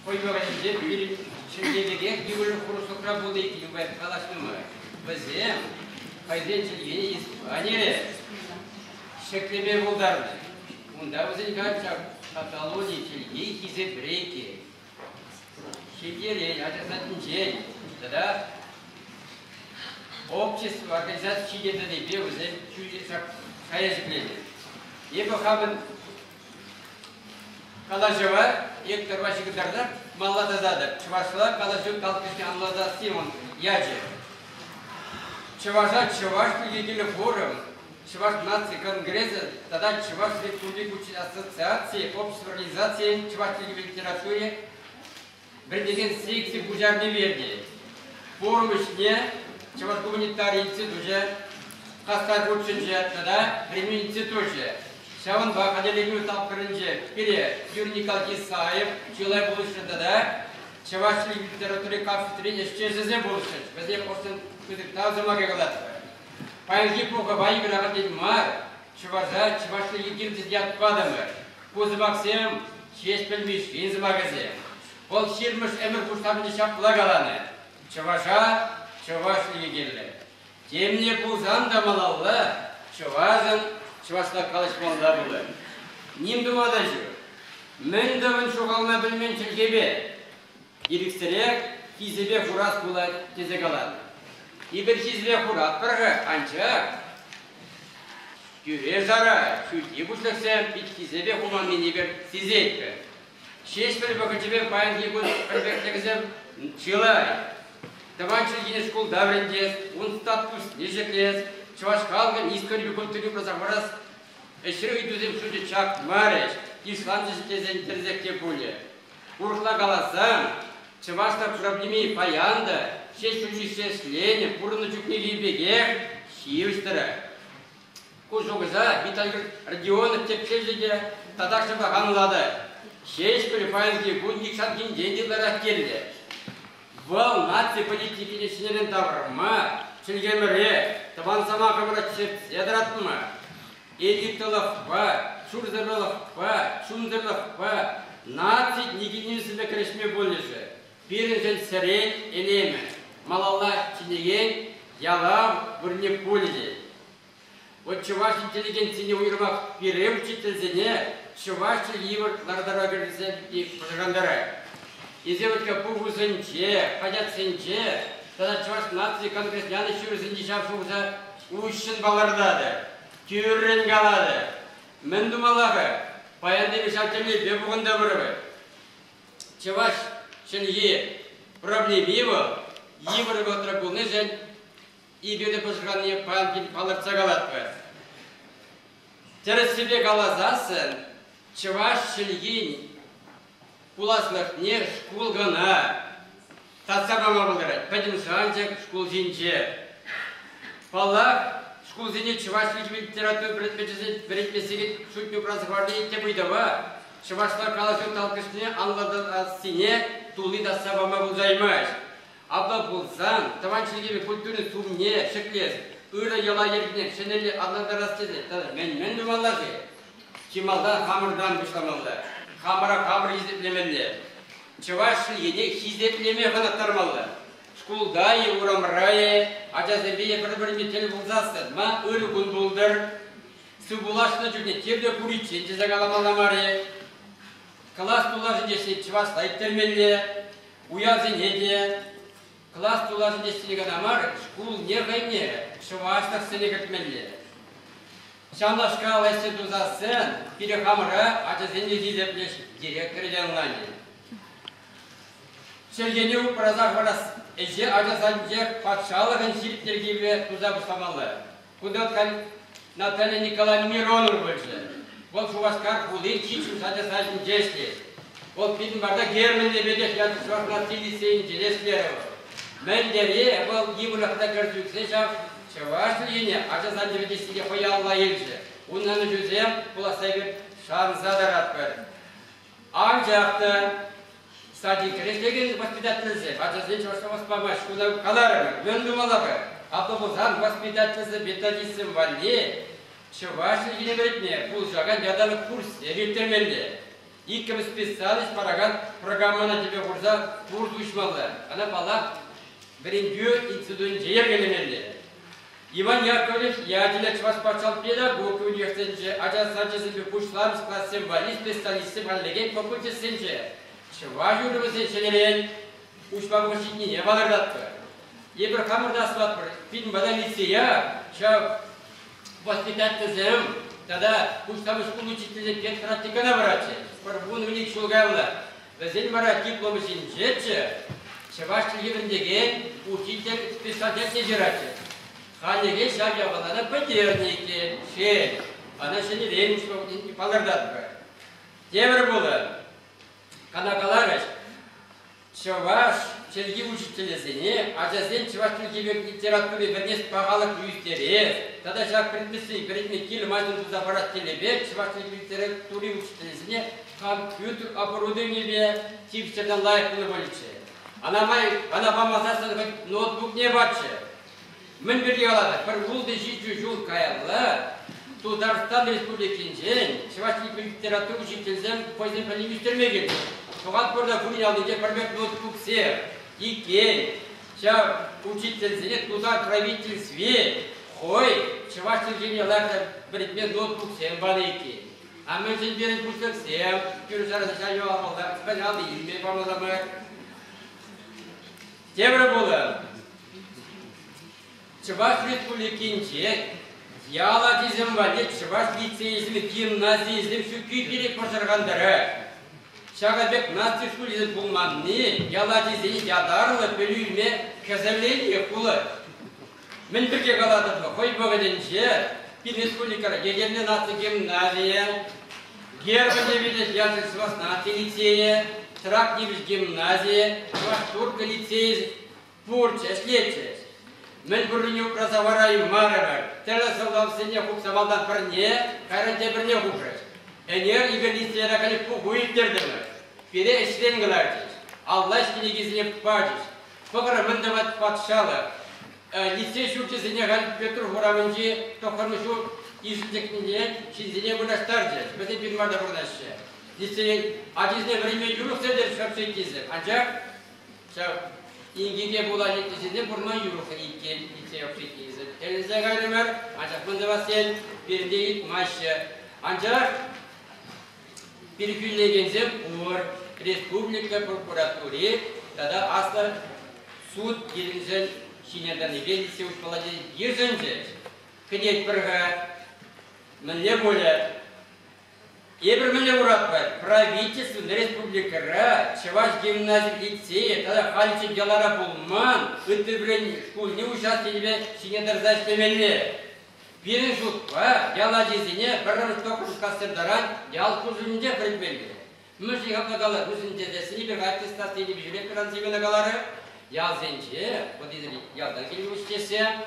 Хӑй вӑхӑтӗнче пирӗн чӗлхе пекех йывӑр хӑрушлӑхра пулнӑ иккен калаҫнӑ май. Вӗсем хӑйсен чӗлхине Испанире ҫӗклеме пултарнӑ. Унта вӗсен качча Каталони чӗлхи хисепре иккен. Ҫемьерен, ача садӗнчен тата общество организаци ҫине тӑнипе вӗсем ҫӳлте шая ҫӗкленӗ. Эпӗ хамӑн калаҫӑва Экторпа ҫыхӑнтарса малалла тӑсатӑп. Чӑвашла калаҫу талккӑшне анлатасси ун ячӗ. Чӑваша чӑваш чӗлхи форум, Чӑваш наци конгресӗ тата Чӑваш Республики ассоциацийӗ общество организацийӗн чӑваш чӗлхипе литератури вӗрентекен секци пуҫарнипе иртет. Форум ӗҫне Чӑваш гуманитари институчӗ хастар хутшӑнчӗ тата вӗренӳ институчӗ. Ҫавӑнпа хатӗрленӳ тапхӑрӗнче пире Юрий Николаевич Исаев чылай пулӑшрӗ тата чӑваш литератури кафедрин ӗҫченӗсем пулӑшрӗҫ. Вӗсем ӑшшӑн пысӑк тав сӑмахӗ калатпӑр. Паянхи пухӑва йыхӑракан мар, чӑваша чӑваш чӗлхи ят патӑмӑр. Ку сӑмахсем Ҫеҫпӗл Мишшин сӑмахӗсем. Вӑл ҫирмӗш ӗмӗр пуҫламӑшӗнче ҫапла каланӑ: Чӑваша чӑваш чӗлхи кирлӗ. Темле пулсан та малалла чӑвашӑн чӑвашла калаҫмалла пулать. Ним тума та ҫук. Мӗн тӑвӑн ҫухалма пӗлмен чӗлхепе? Ирӗксӗрех хисепе хурас пулать тесе каланӑ. Эпир хисепе хуратпӑр-ха, анчах тӳре-шара ҫӳлти пуҫлӑхсем пит хисепе хуманнине эпир сисетпӗр. Ҫеҫпӗл вӑхӑчӗпе паянхи кун пӗрпеклӗхӗсем чылай. Тӑван чӗлхене шкулта вӗрентес, ун статусне ҫӗклес, чӑваш халӑхӗн историпе культурине упраса хӑварас ӗҫри ыйтусем шучӗ чакмарӗҫ, йышланчӗҫ тесен тӗрӗсех те пулӗ. Урӑхла каласан, чӑвашлӑх проблеми паян та Ҫеҫпӗл Мишши ӗҫленӗ, пурӑннӑ чухнехи пекех ҫивӗч тӑрать. Ку шухӑша Виталий Родионов тӗпчевҫӗ те татах ҫапах анлатать. Ҫеҫпӗл паянхи кун нихҫанхинчен те ытларах кирлӗ. Вӑл наци политикине ҫӗнӗрен тавӑрма, чӗлхемӗре, тӑван сӑмахӑмӑра чӗртсе тӑратма, элитӑлӑхпа, ҫурсӑрлӑхпа, чунсӑрлӑхпа наци никӗсӗпе кӗрешме пулӗшӗ. Пирӗншӗн сӗрен элемӗ, малалла чӗнекен ялав вырӑнне пулӗ тет. Вот чӑваш интеллигенцине уйрӑмах пире учительсене чӑваш чӗлхи йывӑр лару-тӑрӑва кӗртсе пӑшӑрхантарать. Эсир вот пухусенче, хаҫатсенче тата Чӑваш наци конгресс янӑ ҫырусенче ҫав шухӑша уҫҫӑн палӑртатӑр, тӳррӗн калатӑр. Мӗн тумалла-ха? Паян эпир ҫав тӗллевпе пухӑнтӑмӑр вӗт. Чӑваш чӗлхи проблеми вӑл йывӑр вӑхӑтра пулнишӗн эпир те пӑшӑрханнине паян палӑртса калатпӑр. Тӗрӗссипе каласассӑн, чӑваш чӗлхин пуласлӑхне шкул кӑна татса пама пултарать. Пӗтӗм шанчӑк шкул ҫинче. Паллах, шкулсене чӑваш чӗлхипе литература предмечӗсен вӗрентме сехет шутне упраса хӑварни тӗп ыйтӑва, чӑвашла калаҫу талккӑшне анлӑлатассине тулли татса пама пултараймасть. Апла пулсан тӑван чӗлхепе культурин сумне ҫӗклес, ырӑ йӑла-йӗркене ҫӗнӗлле аталантарас тесе тата мӗн-мӗн тумалла-ши? Чи малтан хамӑртан пуҫламалла, хамӑра хамӑр хисеплемелле. Чӑваш чӗлхине хисеплеме хӑнӑхтармалла. Шкулта-и, урамра-и, ачасемпе е пӗр-пӗринпе тӗл пулсассӑн ма ырӑ кун пултӑр. Сывпуллашнӑ чухне тепре куриччен тесе каламалла мар-и? Класс тулашӗнче чӑвашла ирттермелле. Уявсене те, класс тулашӗнче ӗҫлени кӑна мар, шкулне хӑйне чӑвашлӑхсене кӗртмелле. Ҫавнашкал ӗҫсем тусассӑн пире хамӑра ачасен те хисеплӗҫ, директорӗ те ӑнланӗ. Чӗлхене упраса хӑварас ӗҫе ача садӗнчех патшалӑхӑн ҫирӗп йӗркипе туса пуҫламалла. Кунта халь Наталья Николаевна Миронова пулчӗ. Вӑл Шупашкар хулин Ҫиччӗмӗш ача садӗнче ӗҫлет. Вӑл пирӗн пата Герман Лебедев ячӗ Чӑваш наци лицейӗнче ӗҫлерӗ вӑл. Мӗн тери вӑл йывӑрлӑхра кӗрсе ӳксе ҫав чӑваш чӗлхине ача садӗнче вӗрентессине хӑй алла илчӗ. Унӑн ӗҫӗсем пуласса эпир шанса тӑратпӑр. Анчах та садикре ӗҫлекен воспитательсем ачасене чӑвашла ӑс памасть. Кунта каларӑмӑр, мӗн тумалла-ха? Апла пулсан воспитательсем, методистсем валли чӑваш чӗлхине вӗрентме пулӑшакан ятарлӑ курссем ирттермелле. Иккӗмӗш специальность паракан программӑна тӗпе хурса курс уҫмалла. Ӑна, паллах, вӗрентӳ институтӗнче йӗркелемелле. Иван Яковлев ячӗллӗ Чӑваш патшалӑх педагогика университетӗнче ача сачӗсемпе пуҫламӑш классем валли специалистсем хатӗрлекен факультетсенче чӑваш уйрӑмӗсен ҫӗнӗрен уҫма вӑхӑт ҫитнине палӑртатпӑр. Эпир хамӑр та астӑватпӑр, пирӗн пата лицея ҫав воспитательсем тата пуҫламӑш шкул учителӗсем педпрактикӑна паратчӗҫ. Пӗр вунпилӗк ҫул каялла. Вӗсен вара дипломӗ ҫинчеччӗ чӑваш чӗлхи вӗрентекен учитель специалитетне ҫыратчӗ. Хальлӗхе ҫав япалана пӗтернӗ иккен. Шел, ӑна ҫӗнӗрен палӑртатпӑр. Тепӗр пулӑм. Кана каларӗҫ, чӑваш чӗлхи учителӗсене ачасен чӑваш чӗлхипе литератури вӗренес пахалӑхне ӳстерес тата ҫак предметсен вӗренме кирлӗ майсем туса парас тӗллевпе чӑваш чӗлхи литератури учителӗсене компьютер оборудованийӗпе тивӗҫтерсе лайӑх пулнӑ пулӗччӗ. Ӑна май ӑна памасассӑн хӑть ноутбукне паччӗ. Мӗн пирки калатӑр, пӗр ултӑ-ҫичӗ ҫул каялла Тутарстан Республикинчен чӑваш литература учительсем хӑйсен пӗлӗвне ӳстерме килнӗ. Тухатпӑр та пурин аллинче пӗр пек ноутбуксем иккен. Ҫав учительсене Тутар правительстви хӑй чӑваш чӗлхине лайӑх вӗрентме ноутбуксем панӑ иккен. А мӗншӗн пирӗн пуҫлӑхсем тӳре-шараса ҫав алли илме памалла мар? Тепӗр пулӑм. Чӑваш Республикинче ял ачисем валли чӑваш лицейӗсем, гимназийӗсем ҫукки пире пӑшӑрхантарать. Ҫакӑн пек наци шкулӗсем пулманни ял ачисене ятарлӑ пӗлӳ илме хӗсӗрлени пулать. Мӗн пирки калатӑп-ха, хӑй вӑхӑтӗнче пирӗн республикӑра Етӗрне наци гимназийӗ, Герман Лебедев ячӗллӗ Чӑваш наци лицейӗ, Трак нимӗҫ гимназийӗ, Чӑваш турккӑ лицейӗ пурччӗ, ӗҫлетчӗҫ. Мӗн пуррине упраса хӑвараймарӑмӑр. Тӗрлӗ сӑлтавсене хупса малтан пӗрне, кайран тепӗрне хупрӗҫ. Ӗнер эпир лицейра халӗ пуху ирттертӗмӗр. Пире ӗҫрен кӑларчӗҫ. Алла ӗҫ кӗнекисене пачӗҫ. Пӑхӑр, мӗн тӑвать патшалӑх? Лицей ҫурчӗсене халь Петр урамӗнчи тӑххӑрмӗш ҫул ишӗлчӗкне ҫынсене вырнаҫтарчӗҫ. Вӗсем пирӗн пата пурӑнаҫҫӗ. Лицей ачисене вӗренме юрӑхсӑр терӗҫ общежитисем. Анчах ҫав инкеке пула лекнисене пурӑнма юрӑхсӑр иккен лицей общежитийӗсем. Тӗлӗнсе кайрӑмӑр, анчах мӗн тӑвас тен, пирӗнте ыйтмаҫҫӗ. Анчах Пиркӳнлекенсем пур, республика прокуратури тата Аслӑ суд пирӗншӗн ҫине тӑнипе лицей уҫмалла тесе йышӑнчӗҫ. Кӗтетпӗр-ха. Мӗнле пулӗ? Эпир мӗнле куратпӑр? Правительствӑн республикӑра чӑваш гимнази лицейӗ тата халиччен йӑлара пулман ытти вӗренӳ шкулне уҫас енӗпе ҫине тӑрса ӗҫлемелле. Пирӗн шутпа, ял ачисене пӗрремӗш тӑххӑрмӗш классем таран ял хушӑвӗнче вӗрентмелле. Мӗншӗн ҫапла калать? Мӗншӗн тесессӗн эпир аттестаци енӗпе ҫӳретпӗр Ансимина каларӗ. Ялсенче, вот ялтан килнӗ тесе,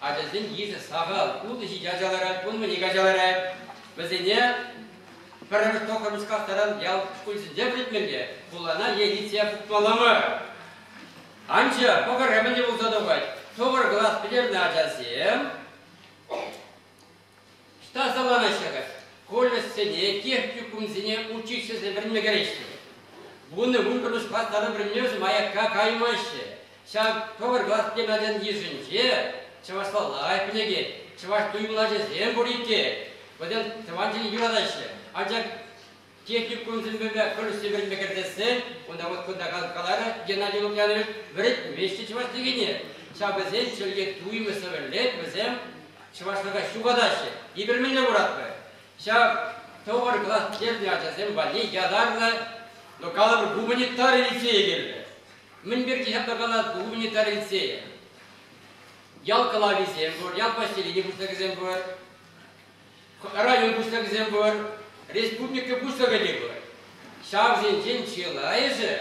ачасен йышӗ сахал. Ултӑ-ҫичӗ ача ларать, вунмӗн ача ларать. Вӗсене пӗрремӗш тӑххӑрмӗш класс таран ял шкулӗсенче вӗрентмелле, хулана е лицея пухмалла мар. Анчах пӑхӑр мӗнле пулса тухать. Тӑхӑр класс пӗтернӗ ачасем ӑҫта саланаҫҫӗ-ха? Колледжсене, техникумсене, училищӗсене вӗренме кӗреҫҫӗ. Вунӑ-вунпӗрмӗш класс таран вӗренме вӗсем аякка каймаҫҫӗ. Ҫав тӑхӑр класс пӗтернӗ ачан йышӗнче чӑвашла лайӑх пӗлекен, чӑваш туйӑмлӑ ачасем пур иккен. Вӗсем тӑван чӗлхе юратаҫҫӗ. Анчах Техникумсемпе колледжсем вӗренме кӗртессе, унта вот кунта каларӗ Геннадий Лукьянович, вӗрентмеҫҫӗ чӑваш чӗлхине. Ҫав вӗсен чӗлхе туйӑмӗ сӗвӗрлет, вӗсем чӑвашлӑха ҫухатаҫҫӗ. Эпир мӗнле куратпӑр? Ҫав тӑхӑр класс пӗтернӗ ачасем валли ятарлӑ, ну, калӑпӑр, гуманитари лицейӗ кирлӗ. Мӗн пирки ҫапла калас гуманитари лицейӗ? Ял кӑлависем пур, ял поселени пуҫлӑхӗсем пур. Район пуҫлӑхӗсем пур, республика пуҫлӑхӗ те пур. Ҫавсенчен чылайӑшӗ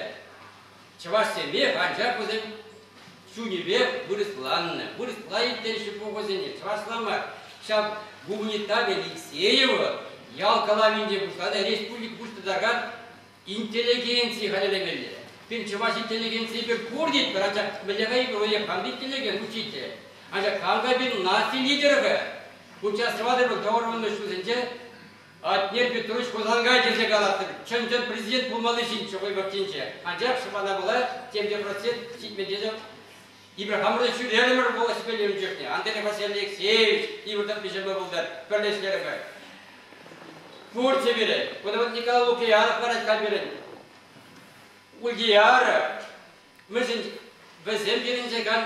чӑвашсемех, анчах вӗсем чунӗпе вырӑсланнӑ. Вырӑсла ирттереҫҫӗ пухусене, чӑвашла мар. Ҫав гуманитари Алексеева ял калавӗнче пуҫласа республика пуҫ тытакан интеллигенци хатӗрлемелле. Пирӗн чӑваш интеллигенцийӗпе пур тетпӗр, анчах мӗнле-ха эпир кам интеллигент учитель? Анчах кам-ха пирӗн наци лидерӗ-ха? Участвовать тӑвӑр вуннӑ ҫулсенче. Атнер Петрович Хусанкай тесе калаттӑм. Чӑн-чӑн президент пулмалли ҫынччӗ хӑй вӑхӑтӗнче. Анчах шӑпана пула темле процент ҫитмен тесе эпир хамӑр та ҫӳрерӗмӗр велосипедпе ун чухне. Андрей Васильевич Алексеевич йывӑр тӑприсемпе пултӑр, пӗрле ӗҫлерӗмӗр. Пурччӗ пирӗн. Кунта вот Николай Лукиянов парать халь пирӗн. Ульдияров. Мӗншӗн вӗсем пирӗнче халь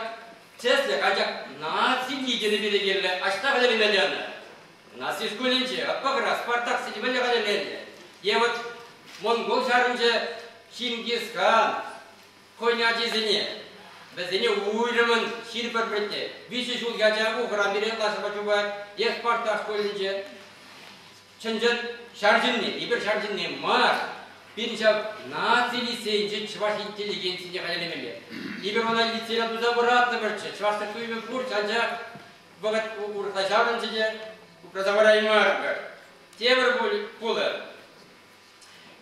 тӗслӗх, анчах наци лидерӗ пире кирлӗ. Ӑҫта хатӗрлемелле ӑна? Наци шкулӗнче, АПКра, Спартак сетьмелле хатӗрленнӗ. Е вот монгол ҫарӗнче Чингисхан хӑйӗн ачисене, вӗсене уйрӑмӑн ҫирӗп пӗрпӗртне 3 ҫулхи ача ухӑран пире лашапа чупать, е Спартак шкулӗнче чӑн-чӑн ҫар ҫынни, эпир ҫар ҫынни мар, пирӗн ҫав наци лицейӗнче чӑваш интеллигенцине хатӗрлемелле. Эпир ӑна лицейра туса пыратӑмӑрччӗ, чӑвашлӑх туйӑмӗ пурччӗ, анчах вӑхӑт урӑхла ҫаврӑнчӗ те упраса пыраймарӑмӑр. Тепӗр пулӑ.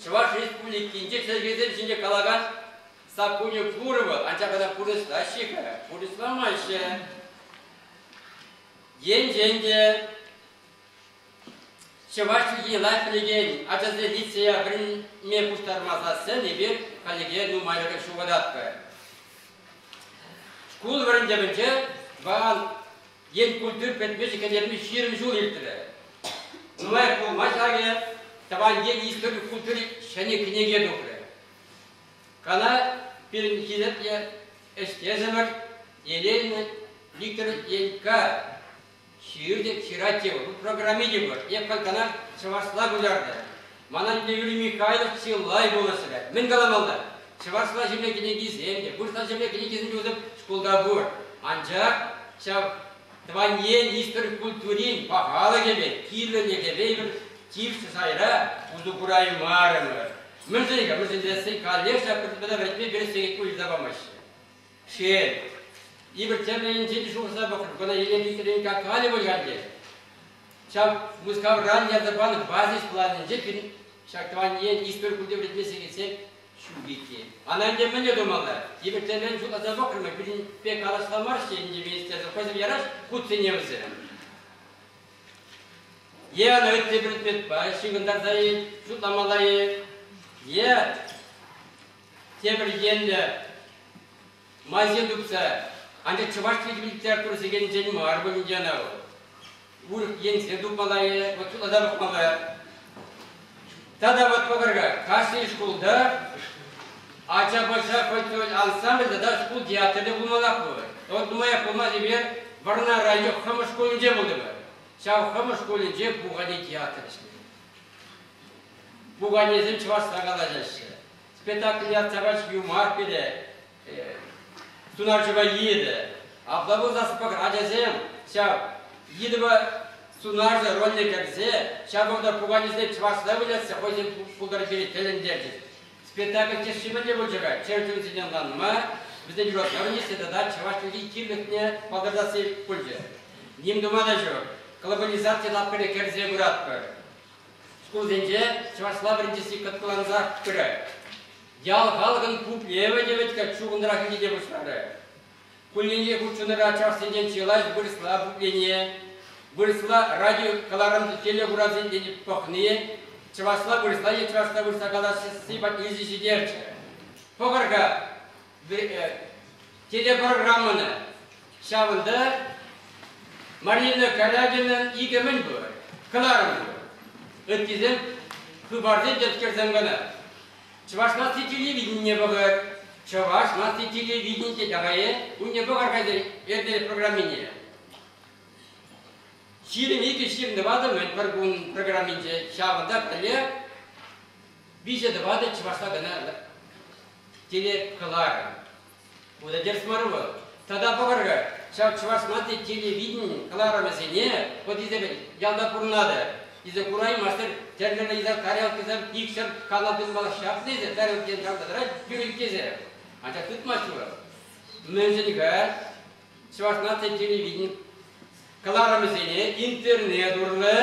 Чӑваш Республикинче чӗлхесем ҫинче калакан саккунӗ пур вӑл, анчах ӑна пурнӑҫлаҫҫӗ-ха, пурнӑҫламаҫҫӗ. Енчен те Чӑваш чӗлхине лайӑх пӗлекен ачасене лицея вӗренме пуҫтармасассӑн эпир хальлӗхе нумайлӑха ҫухататпӑр. Шкул вӗрентӗвӗнче тӑван ен культури предмечӗ кӗнерми 20 ҫул иртрӗ. Нумаях пулмасть акӑ тӑван ен истори культури ҫӗнӗ кӗнеке тухрӗ. Кана пирӗн хисеплӗ ӗҫтешӗмӗр Елена Виктор Енькка Ҫыртӑк ҫырать те вӑл, программи те пур. Эп халь кӑна чӑвашла куҫартӑм. Мана Юрий Михайлов чылай пулӑшрӗ. Мӗн каламалла? Чӑвашла ҫырнӑ кӗнекисем те, вырӑсла ҫырнӑ кӗнекисем те вӗсем шкулта пур. Анчах ҫав тӑван ен истори культурин пахалӑхӗпе, кирлӗлӗхӗпе эпир тивӗҫлӗ шайра усӑ кураймарӑмӑр. Мӗншӗн-ха? Мӗншӗн тесен каллех ҫак предмета вӗрентме пире сехет уйӑрса памаҫҫӗ. Шел, эпир тӗрлӗ енчен те шухӑшласа пӑхрӑм, кӑна Елена Викторовна калӗ пуль ӗнтӗ. Ҫав Мускавран ярса панӑ базис планӗнче пирӗн ҫак тӑван ен истори культури вӗрентме сехетсем ҫук иккен. Ана ӗнтӗ мӗнле тумалла? Эпир тӗрлӗрен шутласа пӑхрӑмӑр, пирӗнпе калаҫса мар-ҫке ӗнтӗ министерство, хӑйсем яраҫ хутсене вӗсем. Е ӑна ытти предметпа ҫыхӑнтарса-и, шутламалла-и, е тепӗр енлӗ майсем тупса, анчах чӑваш чӗлхипе литература сехетӗнчен мар пулин те ӑна вӑл. Урӑх енсем тупмалла-и, вот шутласа пӑхмалла. Тата вот пӑхӑр-ха, кашни шкулта ача-пӑча фольклор ансамбль тата шкул театрӗ пулмаллах пуль. Вот нумаях пулмасть эпир Вӑрнар районӗ Хӑмӑш шкулӗнче пултӑмӑр. Ҫав Хӑмӑш шкулӗнче пукане театр ӗҫлет. Пуканесем чӑвашла калаҫаҫҫӗ. Спектакль ятса пач юмах пире, сунарҫӑпа йытӑ. Апла пулсан пӑхӑр, ачасем ҫав йытӑпа сунарҫӑ рольне кӗрсе ҫав вӑхӑтра пуканесене чӑвашла вылясса хӑйсем пултарни пире тӗлӗнтерчӗҫ. Спектакль тӗшши мӗнле пулчӗ-ха? Чӗр чунсене ӑнланма, вӗсен юратма вӗренесси тата чӑваш чӗлхи кирлӗхне палӑртасси пулчӗ. Ним тума та ҫук, глобализаци лапкӑне кӗрсе пыратпӑр. Шкулсенче чӑвашла вӗрентесси кӑткӑлансах пырать. Ял халӑхӑн пуплевӗ те вӗт-ха чухӑнрах илте пуҫларӗ. Кулленхи хутшӑнура чӑвашсенчен чылай вырӑсла пуплени, вырӑсла радио кӑларӑм телекуравсенчен пӑхни, чӑвашла-вырӑсла е чӑвашла-вырӑсла калаҫасси патне илсе ҫитерчӗ. Пӑхӑр-ха, телепрограммӑна. Ҫавӑнта Марина Карягинӑн икӗ мӗн пур, кӑларӑм пур. Ыттисем хыпарсем тӗскерсем кӑна. Чӑваш наци телевиденине пӑхӑр. Чӑваш наци телевидени тет ахае, унне пӑхӑр хӑйсен эрнелӗх программине. 22 24 мӗн пӗр кун программинче ҫавӑнта пӗрле виҫӗ-тӑватӑ чӑвашла кӑна телекӑларӑм. Ку та тӗрӗс мар вӑл. Тата пӑхӑр-ха, ҫав чӑваш наци телевиденин кӑларӑмӗсене вӑл тесе ялта пурӑнатӑр. Тесе кураймастӑр, тӗрлӗ ыйтса тарелкӑсем икҫӗр канал тытмалӑх ҫапнӑ тесе тарелкисем ҫавӑнта тӑрать, тӳрӗ тесе. Анчах тытмасть вӑл. Мӗншӗн-ха Чӑваш наци телевиденин кӑларӑмӗсене интернет урлӑ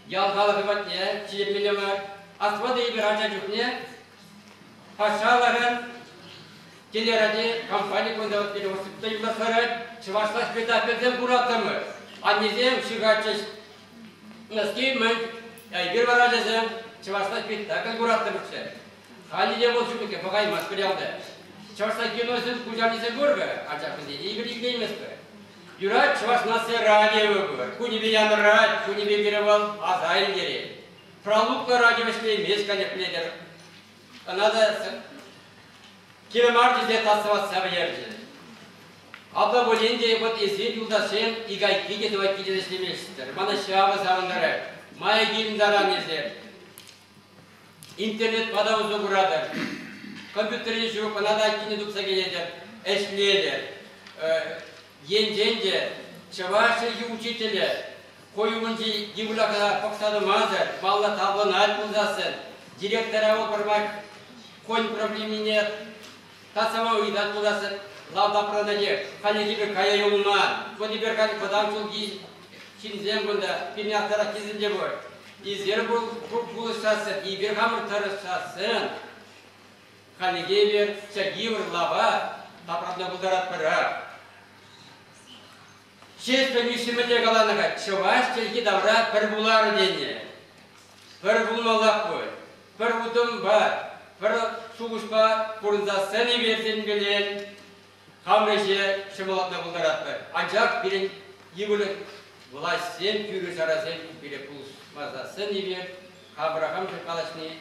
ял халӑхӗ патне ҫитермелле мар? Астӑватӑр эпир ача чухне Патшалӑхӑн телерадиокомпани кунта перевозчикпе юлташларать, чӑвашла спектакльсем кураттӑмӑр. Аннесем ҫыхатчӗҫ носки-мӗн. Эпир вара ачасем чӑвашла спектакль кураттӑмӑрччӗ. Халӗ те вӑл ҫук пӑхаймастпӑр ялта. Чӑвашла киносем куҫарнисем пур-ха, анчах вӗсене эпир итлейместпӗр. Юрать, Чӑваш наци радиовӗ пур. Кунӗпе янӑрать, кунӗпе пире вӑл аса илтерет. Пралуклӑ радио вӗҫлеймест, конечно, Ӑна та кирлӗ мар тесе татса пӗтерчӗ. Апла пулин те вот эсир, юлташсем, ик айкки те тӑвайкки те ӗҫлеместӗр. Мана ҫавӑ савӑнтарать. Май килнӗ таран эсир. Интернетпа та усӑ куратӑр. Компьютерӗ ҫук, ӑна та айккине тупса килетӗр, ӗҫлетӗр. Енчен те чӑваш чӗлхи учителӗ хӑй умӗнчи йывӑрлӑха пӑхса тӑмасӑр паллӑ тавланать пулсассӑн, директора вӑл пӗрмай хӑйӗн проблемине татса пама ыйтать пулсассӑн, лав тапранатех. Халӗ эпир кая юлман. Вот эпир халь вӑтам ҫулхи ҫынсем кунта, пирӗн аслӑраххисем те пур. Эсир пулӑшсассӑн, эпир хамӑр тӑрӑшсассӑн, халӗхе эпир ҫак йывӑр лава тапратма пултаратпӑрах. Ҫеҫпӗл Мишши мӗнле каланӑ-ха, чӑваш чӗлхи тавра пӗр пулар тенӗ. Пӗр пулмаллах пуль. Пӗр утӑмпа, пӗр шухӑшпа пурӑнсассӑн эпир сирӗнпелен хамӑр ӗҫе ҫӑмӑллатма пултаратпӑр. Анчах пирӗн йывӑрлӑх влаҫсем, тӳрӗ-шарасем пире пулӑшмасассӑн эпир хамӑра хамӑр калаҫни,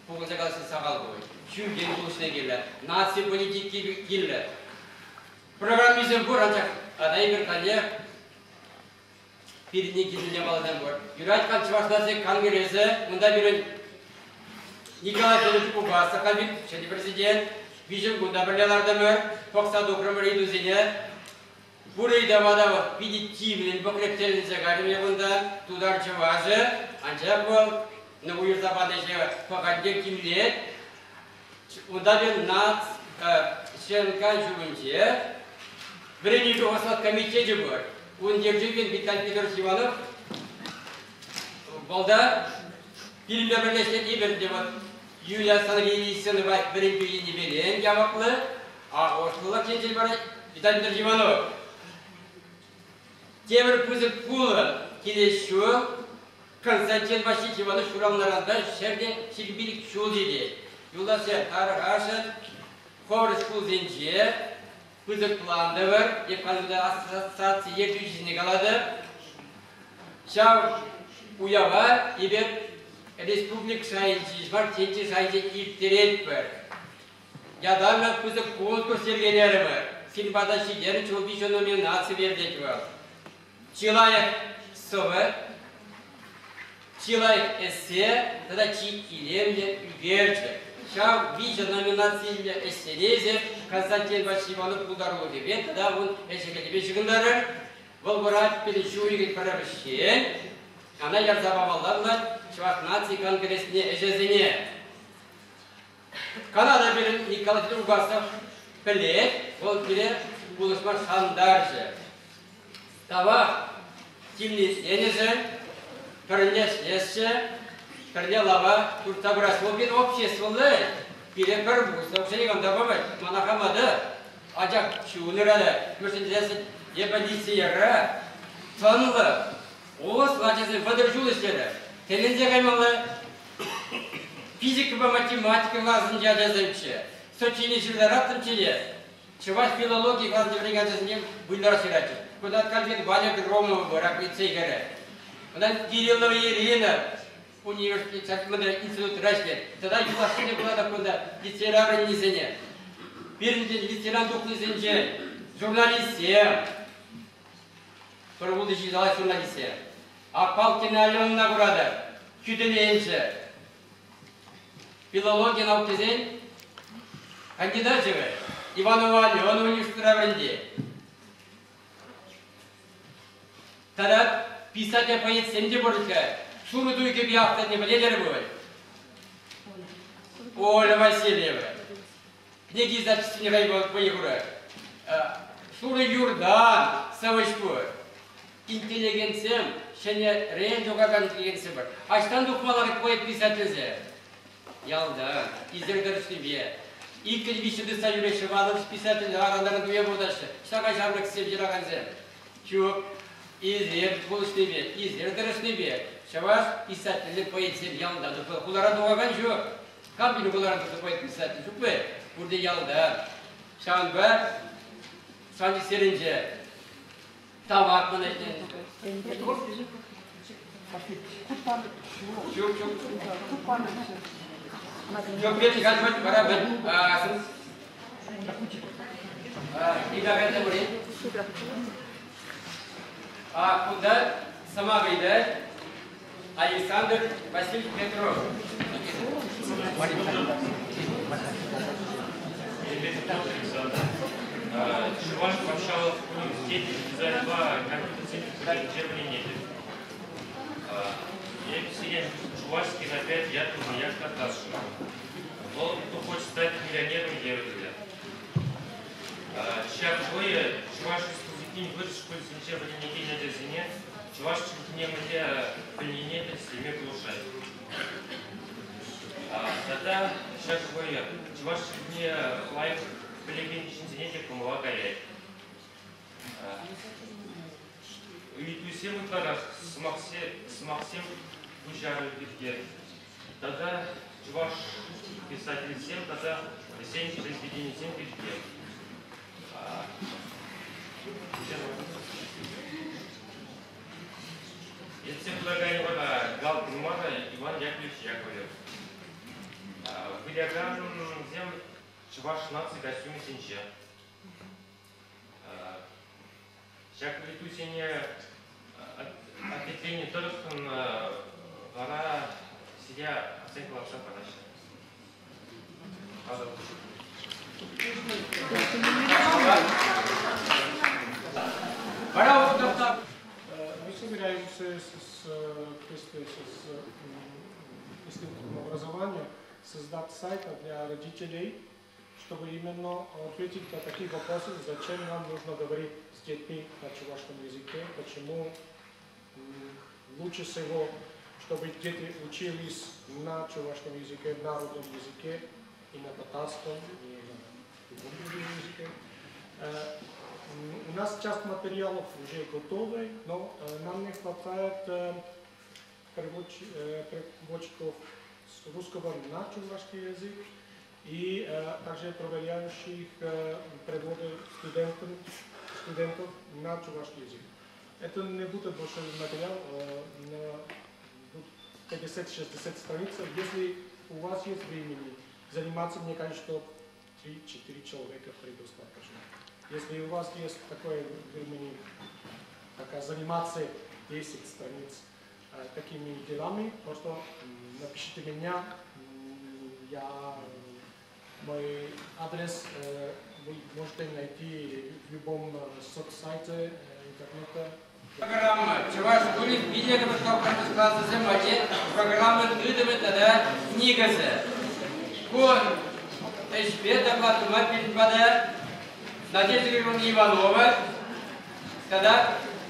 пухӑнса калаҫни сахал пуль. Ҫӳлтен пулӑшни кирлӗ, наци политики кирлӗ. Программисем пур, анчах ӑна эпир каллех пирӗнни кирлӗ япаласем пур. Юрать-ха Чӑваш наци конгресӗ, унта пирӗн Николай Федорович Угасов ҫӗнӗ президент, виҫӗм кунта пӗрле лартӑмӑр, пӑхса тухрӑмӑр ыйтусене. Пур ыйтӑва та вӑл питӗ тимлӗн пӑхрептерленсе кайрӑм кунта, тутар чӑвашӗ, анчах вӑл уйӑрса панӑ ӗҫе пӑхать тимлет. Унта пирӗн нац ЧНК ҫумӗнче вӗренӳпе ӑслӑх комитечӗ пур. Ун ертӳҫин Виталий Петрович Иванов вӑл та пирӗнпе пӗрле ӗҫлет. Эпир те вот Юлия Сергеевна вӗрентӳ енӗпе яваплӑ, а ӑслӑлӑх енчен вара Виталий Петрович Иванов. Тепӗр пысӑк пулӑ килес ҫул Константин Васильевич Иванов ҫуралнӑранпа ҫӗрте 25 ҫул ҫитет. Юлташсем, тарӑхасшӑн хӑвӑр шкулсенче пысӑк план тӑвӑр, эп халь ассоциаци ертӳҫисене калатӑп. Ҫав уява эпир республика шайӗнчи, мар тӗнче шайӗнче ирттеретпӗр. Ятарлӑ пысӑк конкурс йӗркелерӗмӗр. Сирӗн пата ҫитернӗ чул номинаци бердет вӑл. Чи лайӑх сӑвӑ, чи лайӑх эссе тата чи илемлӗ ӳкерчӗк. Ҫав виҫӗ номинациллӗ ӗҫсене эсир Константин Васильевич Иванов пултарулӑхӗпе тата ун ӗҫӗ-хӗлӗпе ҫыхӑнтарӑр. Вӑл вара пирӗн ҫу уйӑхӗн пӗрремӗшӗнчен ӑна ярса памалла пулать Чӑваш наци конгресне ӗҫӗсене. Канада пирӗн Николай Угасов пӗлет, вӑл пире пулӑшма шантарчӗ. Тавах тимлетенӗшӗн, пӗрле ӗҫлесчӗ, пӗрле лава туртса пырас. Вӑл пирӗн обществӑллӑ, пире пӗр пуслӑх вообще никам та памасть, мана хама та. Анчах чунра та, мӗншӗн тесен эпӗ лицейра тӑнлӑ, ӑслӑ ачасем 30 ҫул ӗҫлерӗ. Тӗлӗнсе каймалла. Физикӑпа математика класӗнчи ачасемччӗ. Сочинени ҫыртараттӑмччӗ те, чӑваш филологи класӗнче вӗренекен ачасене выльӑх ҫыратчӗҫ. Кунта Кальвин Валя Громова пырак лицей хӗрӗ. Унтан Кириллова Ирина университет институтра ӗҫлет. Тата юлашкине куратӑп кунта лицейра вӗреннисене. Пирӗнтен лицейран тухнисенчен журналистсем, пӗр вунӑ ҫын журналистсем. Аппалкина Аленӑна куратӑп, хӳтӗленчӗ. Филологи наукисен кандидачӗ вӗт. Иванова Алена университетра вӗрентет. Тата писатель-поэтсем те пур-ҫке. Шурӑ туй кӗпи авторне пӗлетӗр пуль? Оля Васильева. Кӗнеке издательствине вӑй хурать. Шурӑ юртан сӑвӑҫ пур. Интеллигентсем, ҫӗнӗрен тухакан интеллигентсем пур. Аҫтан тухмалла поэт-писательсем? Ялта, килсем тӑрӑшнипе. Иккӗн виҫҫӗн тытса ҫӳреҫҫӗ, ватӑ писатель аран-аран туя пултаҫҫӗ. Ҫака ҫамрӑксем ҫыракансем. Ҫук, эсир пулӑшнипе, эсир тӑрӑшнипе. Чӑваш писателӗ поэтсем ялта тухнӑ. Хулара тухакан ҫук. Кам пирӗн хуларан тухнӑ поэт-писатель ҫук вӗт. Пурте ялта. Ҫавӑнпа садиксенче тавах мана Ҫук, ҫук. Ҫук, пирӗн халь вара вӗт. А кунта сӑмах ыйтать Александр Васильевич Петров. Чӑваш патшалӑх университечӗн дизайнпа компьютерсен факультетӗнче вӗренетӗп. Эп сире Чувашский на пять ятлӑ маяк кӑтартасшӑн. Вӑл кто хочет стать миллионером евӗрлӗ. Ҫак вӑйӑ Чӑваш Республикин вырӑс шкулӗсенче вӗренекен ачасене чӑваш чӗлхине мӗнле пӗлнине тӗрӗслеме пулӑшать. Тата ҫак вӑйӑ чӑваш чӗлхине лайӑх пӗлекен ҫынсене те кӑмӑла каять. Ыйтусем ытларах сӑмахсем пуҫару пирки тата чӑваш писателӗсем тата вӗсен произведенийӗсем пирки. Ертсе пыраканӗ вара Галкин мар, Иван Яковлевич Яковлев. Вылякансем чӑваш наци костюмӗсенче. Ҫак ыйтусене ответленӗ тӑрӑхӑн вара сире оценка лартса параҫҫӗ. Вара тӑхтап. Мы собираемся с, с Институтом образования создать сайт для родителей, чтобы именно ответить на такие вопросы, зачем нам нужно говорить с детьми на чувашском языке, почему лучше всего, чтобы дети учились на чувашском языке, на родном языке, и на татарском, и на любом другом языке. У нас часть материалов уже готовы, но нам не хватает переводчиков с русского на чувашский язык и также проверяющих переводы студентов на чувашский язык. Это не будет большой материал, на 50-60 страниц. Если у вас есть времени заниматься, мне кажется, что 3-4 человека предостаточно. Если у вас есть такое времени, пока заниматься 10 страниц такими делами, просто напишите меня, мой адрес вы можете найти в любом соцсайте интернета. Программа Чӑваш шкулӗн пиллӗкмӗш тапхӑрти класӗсем валли программа тытӑмӗ тата никӗсӗ. Ку ӗҫпе доклад тума пирӗн пата Надежда Григорьевна Иванова тата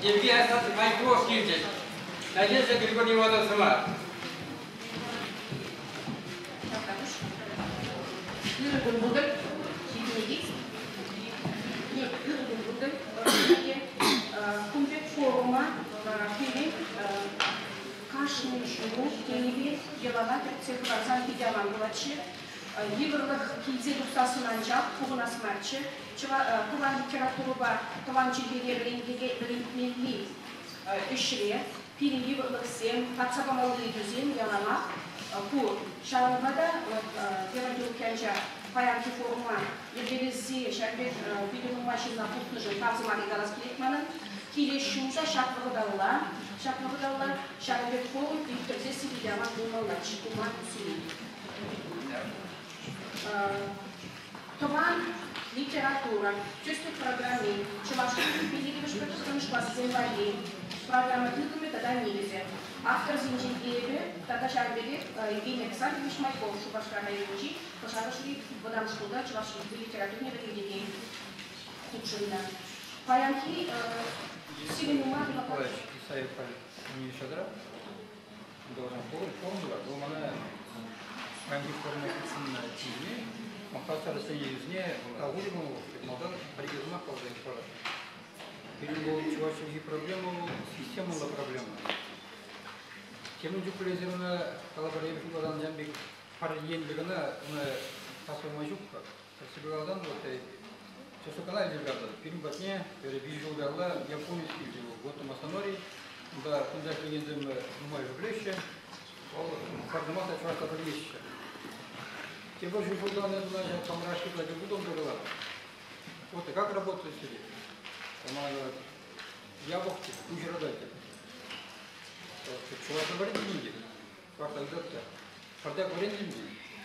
Евгений Александрович Майков килчӗҫ. Надежда Григорьевна Иванова сӑмах. Ырӑ кун пултӑр, ҫитӗнекен. Ырӑ кун пултӑр. Кун пек форума пирӗн кашни ҫул тенипе йӑлана кӗртсе хӑварсан питӗ аван пулатчӗ. Йывӑрлӑх килсе тухсассӑн анчах пухӑнас марччӗ. Тӑван литературӑпа тӑван чӗлхене вӗрентмелли ӗҫре пирӗн йывӑрлӑхсем, татса памалли ыйтусем яланах пур. Ҫавӑнпа та Геннадий Лукьянча паянхи форума йӗркелесси ҫак пек питӗ нумай ҫынна пухнӑшӑн тав сӑмахӗ калас килет манӑн. Килес ҫул та ҫак вӑхӑталла, ҫак вӑхӑталла ҫакӑн пек форум ирттерсессӗн питӗ аван пулмаллаччӗ, пулма сӗнет. Тӑван литература, тӗслӗх программи, Чӑваш Енӗн пиллӗкмӗшпе тӑххӑрмӗш классем валли программа тытӑмӗ тата никӗсӗ. Авторсенчен эпӗ тата ҫавӑн пекех Евгений Александрович Майков Шупашкар районӗнчи Кӑшавӑшри вӑтам шкулта чӑваш чӗлхипе литературине вӗрентекен хутшӑннӑ. Паянхи сирӗн ума Николаевич Исаев халь университетра должен форум вӑл мана паянхи форума хутшӑннӑ тивме Махасар Союзне Калугину малтан пӗр-икӗ сӑмах каласа парасшӑн. Пирӗн вӑл чӑваш чӗлхи проблема вӑл системӑллӑ проблема. Темӗн чухлӗ эсир ӑна калӑпӑр эпӗ шутласан ҫавӑн пек пӗр енлӗ кӑна ӑна татма ҫук-ха. Тӗрӗссипе каласан, вот часу кӑна илсе кӑтартатӑп. Пирӗн патне пӗр виҫ ҫул каялла японец килчӗ вӑл, Гота Масанори. Унта кунта ӗҫлекенсем нумай пӗлеҫҫӗ. Вӑл пӗр сӑмах та чӑвашла пӗлмеҫҫӗ. Тепӗр ҫул ҫултан ӑна ҫак хамӑра шутлать пултӑм та калатӑп. Вот и как работает сире? Она говорит, япӑх куҫӑртать. Чӑвашла вӗрентӗм те, чӑвашла ыйтать та. Пӗртак вӗрентӗм те,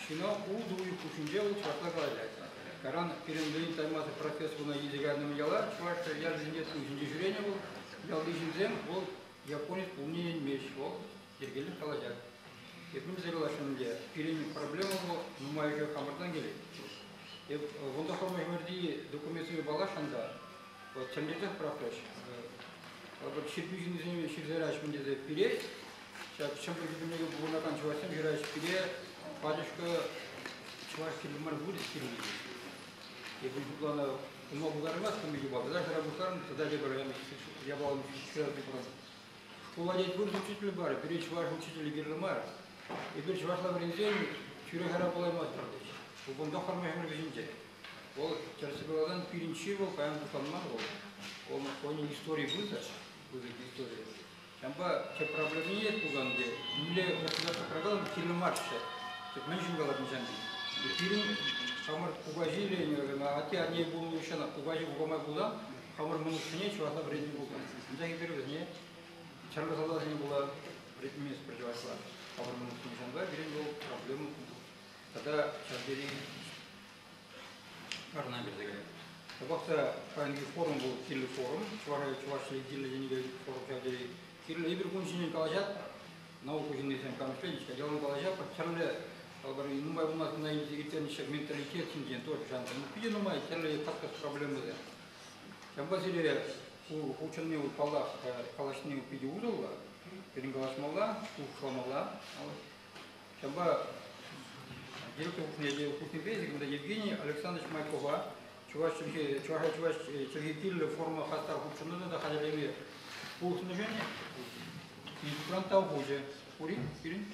ҫына ултӑ уйӑх хушшинче вӑл чӑвашла калаҫать. Кайран пирӗн Леонид Таймасов профессор куна илсе кайнӑ яла, чӑваш ялӗсенче ту ҫинче ҫӳренӗ вӑл. Ялти ҫынсем вӑл японец пулни ӗненмест, вӑл йӗркеллех калаҫать. Эп мӗн тесе каласшӑн ӗнтӗ, пирӗн проблема вӑл нумайӑшӗ хамӑртан килет. Эп вунтӑххӑрмӗш ӗмӗрти документсемпе паллашрӑм та, вот тӗлӗнтерсех пӑрахрӗҫ. Вӑл чиркӳ ҫыннисене ҫырса яраҫ мӗн тесе пире, ҫак Чӗмпӗр кӳпӗннеке пурӑнакан чӑвашсем ҫыраҫ пире пачӑшкӑ чӑваш кирлӗ мар, вырӑс кирлӗ тет. Эпир шутланӑ, пулма пултараймастӑн юпа, тата ҫыра пуҫларӑм, тата тепӗр япалан ҫырас пулсан. Шкула тет вырӑс учителӗ бар, пире чӑваш учителӗ кирлӗ мар. Эпир чӑвашла вӗренсен тӳре-шара пулаймастпӑр тет. Вунтӑххӑрмӗш ӗмӗр вӗҫӗнче. Вӑл тӗрӗссипе каласан пирӗн чи вӑл паян пуҫланман вӑл. Вӑл хӑйӗн истори пысӑк, пысӑк истори. Ҫавӑнпа тӗп проблеми пулсан те мӗнле государство программа кирлӗ марччӗ. Мӗн ҫын калатӑн ҫавӑн пек. Пирӗн хамӑр кукаҫи атте-анне пулнӑ хыҫҫӑн кукаҫи кукамай пулсан хамӑр мӑнуксене чӑвашла вӗрентнӗ пулсан. Анчах эпир вӗсене чӗрлӗ салтаксене пула вӗрентместпӗр чӑвашла. Хамӑр мӑнуксене ҫавӑнпа пирӗн вӑл проблема тата ҫав тери тарӑна кӗрсе каять. Ҫапах та паянхи форум вӑл кирлӗ форум, чӑваш чӑваш кирлӗ енӗпе форум ҫав тери кирлӗ. Эпир кун ҫинчен калаҫатпӑр, наука ҫыннисем канӑҫлетӗҫ, ялан калаҫатпӑр, тӗрлӗ нумай пулмасть кӑна илсе ирттернӗ ҫак менталитет ҫинчен тоже шанса. Питӗ нумай тӗрлӗ кӑткӑс проблемӑсем. Ҫавӑнпа сире ку хутшӑнни, паллах, калаҫни питӗ усӑллӑ. Пирӗн калаҫмалла, шухӑшламалла. Ҫавӑнпа директор хушнипе кунта Евгений Александрович Майкова чӑваш чӗлхи, чӑваша чӑваш чӗлхи кирлӗ форма хастар хутшӑннӑ та хатӗрлеме пулӑшнӑшӑн институтран тав хучӗ. Пур-и пирӗн?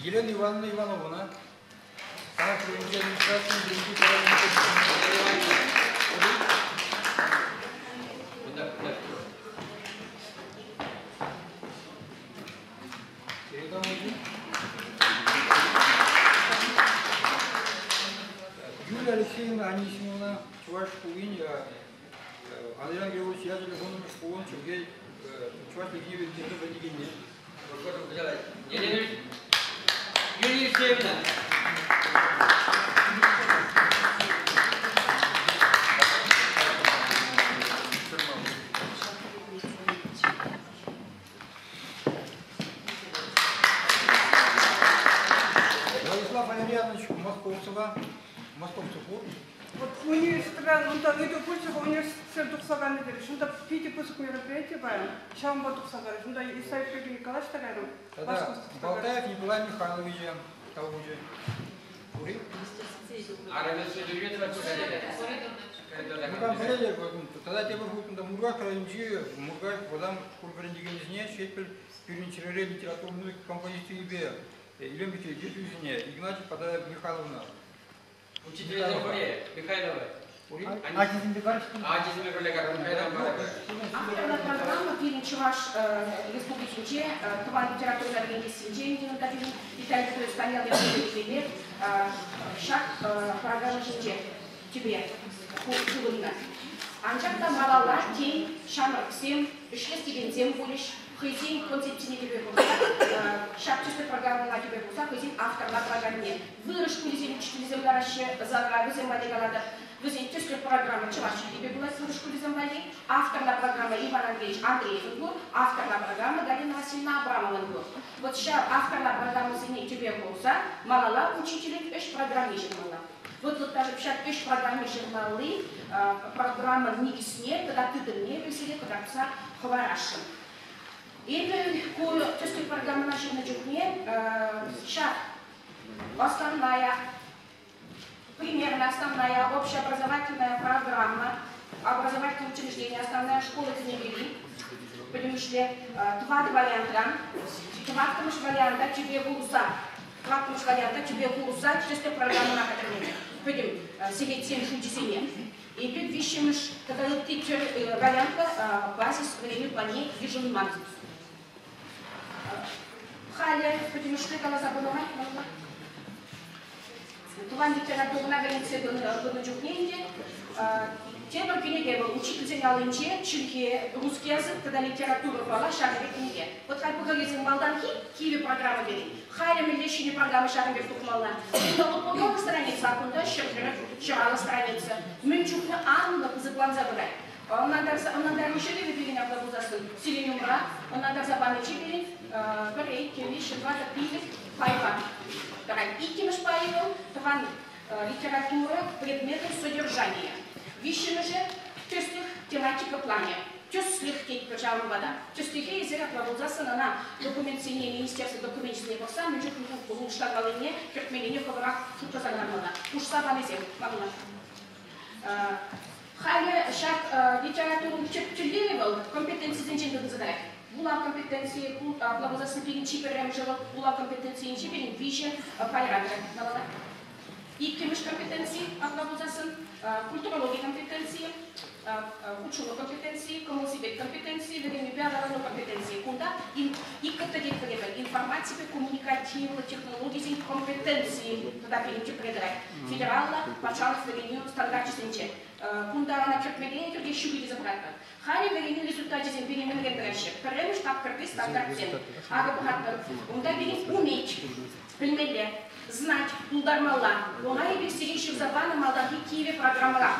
Елена Ивановна Ивановна Канаш районӗнчи администрацин вӗрентӳ Юлия Алексеевна Анисимовна Чӑваш хулин Андриян Григорьевич ячӗллӗ вуннӑмӗш шкулӑн чӗлхе чӑваш чӗлхи вӗрентекенне. Елена Юлия Алексеевна. Владислав Валерьянович Московцева, Московцев пур. Вот университетран унта ыйту пулчӗ, университетсем тухса кайнӑ терӗҫ. Унта питӗ пысӑк мероприяти паян. Ҫавӑнпа тухса кайрӗҫ. Унта Исаев Петр Николаевич та кайрӑм. Тата Балтаев Николай Михайлович таврӑнчӗ. Пур-и? Ну, пӗлетӗр, тата тепӗр хут кунта Муркаш районӗнчи Муркаш вӑтам шкул вӗрентекенӗсене Ҫеҫпӗл пирӗн чӗрере литература музыка композицийӗпе илемлӗ ертӳҫине Игнатьев тата Михайловна Учительсем пур-и, Михайлова? Пур-и? Ачисемпе карӑштӑм. Ачисемпе пӗрле Михайлова. Авторла программа пирӗн Чӑваш Республикинче тӑван литературӑна вӗрентессинче ӗнтӗ унта пирӗн Виталий Петрович Станьял ертсе ҫак программа ҫинче тӳпе хывӑннӑ. Анчах та малалла, тен, ҫамрӑксем, ӗҫлес текенсем пулӗҫ, хӑйсен концепцине тӗпе хурса, ҫак тӗслӗ программӑна тӗпе хурса хӑйсен авторла программине вырӑс шкулӗсен учителӗсем лараҫҫӗ залра, вӗсем валли калатӑп. Вӗсен тӗслӗх программа чӑваш чӗлхипе пулать вырӑс шкулӗсем валли. Авторла программа Иван Андреевич Андреевӑн пур, авторла программа Галина Васильевна Абрамован пур. Вот ҫав авторла программӑсене тӗпе хурса малалла учителӗн ӗҫ программи ҫырмалла. Вот вот даже ҫак ӗҫ программи ҫырмалли программӑн никӗсне тата тытӑмне вӗсене кӑтартса хӑварасшӑн. Эпӗ ку тӗслӗх программӑна ҫырнӑ чухне ҫак основная. Примерно основная общеобразовательная программа образовательного учреждения, основная школа кӗнекери пӗтӗмӗшле тӑватӑ вариантран тӑваттӑмӗш варианта тӗпе хурса тӑваттӑмӗш варианта тӗпе хурса тӗслӗх программӑна хатӗрленӗ пӗтӗм сехетсен шучӗсене. Эпир виҫҫӗмӗш тата ытти вариантлӑ базис вӗренӳ планне йышӑнман. Халӗ пӗтӗмӗшле каласа панӑ май тӑван литературӑна вӗрентсе пынӑ чухне ӗнтӗ тепӗр кӗнеке вӑл учительсен аллинче чӗлхе, русский язык тата литература пала ҫакӑн пек кӗнеке. Вот халь пӑхӑрисем малтанхи кивӗ программа пирӗн. Халӗ мӗнле ҫӗнӗ программа ҫакӑн пек тухмалла. Кунта 60 страница, а кунта 140 ҫӑраллӑ страница. Мӗн чухлӗ анлӑ пысӑкланса пырать. Ӑнлантарса ӑнлантарнӑ ҫӗре пирӗн апла пулсассӑн сирӗн умра ӑнлантарса панӑччӗ пирӗн пӗр, иккӗ, виҫҫӗ, тӑватӑ, пилӗк пайпа тӑрать. Иккӗмӗш пайӗ вӑл тӑван литература предметӑн содержанийӗ. Виҫҫӗмӗшӗ тӗслӗх тематика планӗ. Тӗслӗх тетпӗр ҫавӑнпа та. Тӗслӗхе эсир апла пулсассӑн ӑна документсене, министерство докуменчӗсене пӑхса мӗн чухлӗ улӑштармаллине, кӗртмеллине хӑвӑрах шутласа кӑлармалла. Хушса панисем паллах. Халӗ ҫак литературӑн тӗп тӗллевӗ вӑл компетенцисенчен тытӑнса тӑрать. Вулав компетенцийӗ, апла пулсассӑн пирӗн чи пӗрремӗшӗ вӑл вулав компетенцийӗнче пирӗн виҫӗ пайра тӑрать малалла. Иккӗмӗш компетенци, апла пулсассӑн, культурологи компетенцийӗ, хутшӑну компетенцийӗ, кӑмӑл-сипет компетенцийӗ, вӗренӳпе аталану компетенцийӗ. Кунта ИКТ тетпӗр эпир, информаципе коммуникативлӑ технологисен компетенцийӗ тата пирӗн тӗпре тӑрать. Федераллӑ патшалӑх вӗренӳ стандарчӗсенче. Кунта ӑна кӗртмелле кӗрте ҫук тесе пӑхатпӑр. Халӗ вӗренӳ результачӗсем пире мӗнрен тӑраҫҫӗ? Пӗрремӗш тапхӑрти стандартсем. Акӑ пӑхатпӑр. Унта пирӗн уметь, пӗлмелле, знать, пултармалла. Ӑна эпир сире ҫырса панӑ малтанхи кивӗ программӑра.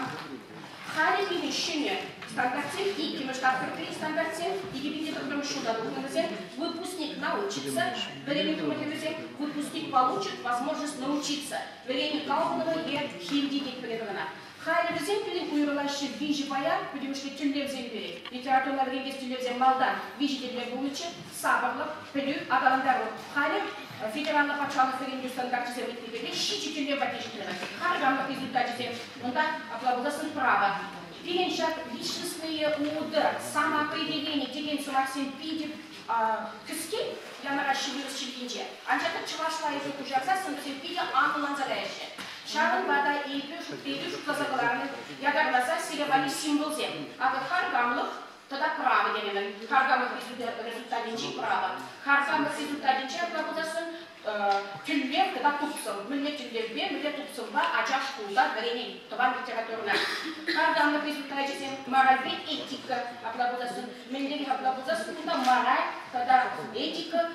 Халӗ пирӗн ҫӗнӗ стандартсем, иккӗмӗш тапхӑрти стандартсем, 2009 ҫулта тухнӑ вӗсем, выпускник научится, вӗренӳ вӗсем, выпускник получит возможность научиться. Вӗренӳ калӑплӑ е хевти тетпӗр эпир ӑна. Халӗ вӗсем пирӗн уйрӑлаҫҫӗ виҫӗ пая, пӗтӗмӗшле тӗллевсем пирӗн. Литературӑна вӗрентес тӗллевсем малтан виҫӗ тӗллев пулнӑччӗ: сапӑрлӑх, пӗлӳ, аталантару. Халӗ федераллӑ патшалӑх вӗрентӳ стандарчӗсем ыйтнипе ҫичӗ тӗллев патне ҫитрӗмӗр. Харкамлӑх результачӗсем унта апла пулсассӑн право. Пирӗн ҫак личностные УД, самоопределение текен сӑмахсем питӗ кӗскен янӑраҫҫӗ вырӑс чӗлхинче. Анчах та чӑвашла эпир куҫарсассӑн вӗсем питӗ анлӑланса каяҫҫӗ. Ҫавӑнпа та эпир эпир шутласа кӑларнӑ ятарласа сире валли символсем. Акӑ харкамлӑх тата право тенӗ. Харкамлӑх результатӗнчи право. Харкамлӑх результатӗнче апла пулсассӑн тӗллев тата тупсӑм. Мӗнле тӗллевпе, мӗнле тупсӑмпа ача шкулта вӗренет тӑван литературӑна. Харкамлӑх результачӗсем моральпе этика апла пулсассӑн. Мӗнле апла пулсассӑн кунта мораль тата этика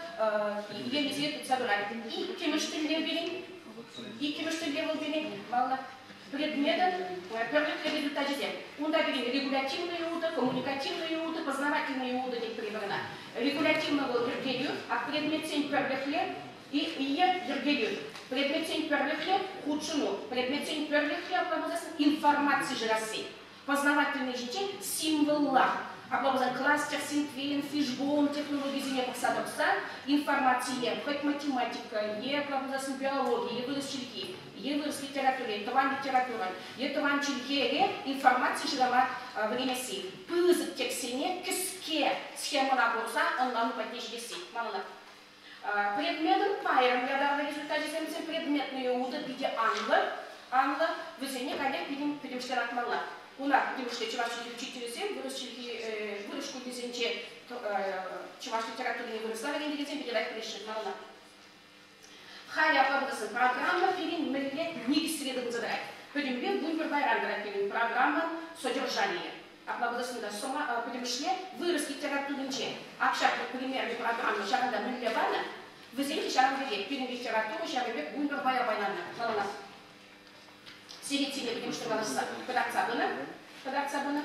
енӗсене тытса пырать. Иккӗмӗш тӗллев пирӗн, иккӗмӗш тӗллев вӑл пирӗн, паллах, предметӑн пӗрлӗхлӗ результачӗсем. Унта пирӗн регулятивные УДО, коммуникативные УДО, познавательные УДО тетпӗр эпир ӑна. Регулятивлӑ вӑл йӗркелӳ, а предметсен пӗрлӗхлӗ е йӗркелӳ. Предметсен пӗрлӗхлӗ хутшӑну, предметсен пӗрлӗхлӗ апла пулсассӑн информаци шырасси. Познавательный ҫинчен символла, апла пулсан кластер, синквейн, фишбоун технологисене пӑхса тухсан информацие хӑть математика, е апла пулсассӑн биологи, е вырӑс чӗлхи, е вырӑс литератури, тӑван литература, е тӑван чӗлхере информаци шырама вӗренесси. Пысӑк текстсене кӗске схемӑна курса ӑнлану патне ҫитесси. Манӑн предметӑн пайӑрӑм ятарлӑ результачӗсемсем предметные УДО питӗ анлӑ, анлӑ, вӗсене каллех пирӗн пӗтӗмӗшле лартмалла. Уна пӗтӗмӗшле чӑваш чӗлхи учителӗсем вырӑс чӗлхи вырӑс шкулӗсенче чӑваш литературине вырӑсла вӗрентекенсем питӗ лайӑх пӗлеҫҫӗ малалла. Халӗ апла пулсан программа пирӗн мӗнле никӗсре тытӑнса тӑрать. Пӗтӗмпе вунпӗр пайран тӑрать пирӗн программа содержанийӗ. Апла пулсан та сӑма пӗтӗмӗшле вырӑс литературинче ак ҫак примерный программа ҫакӑнта мӗнле панӑ, вӗсен те ҫавӑн пекех пирӗн литература ҫавӑн пек вунпӗр пая пайланнӑ. Малалла. Сехетсене пӗтӗмӗшле калаҫса кӑтартса пынӑ. Кӑтартса пынӑ.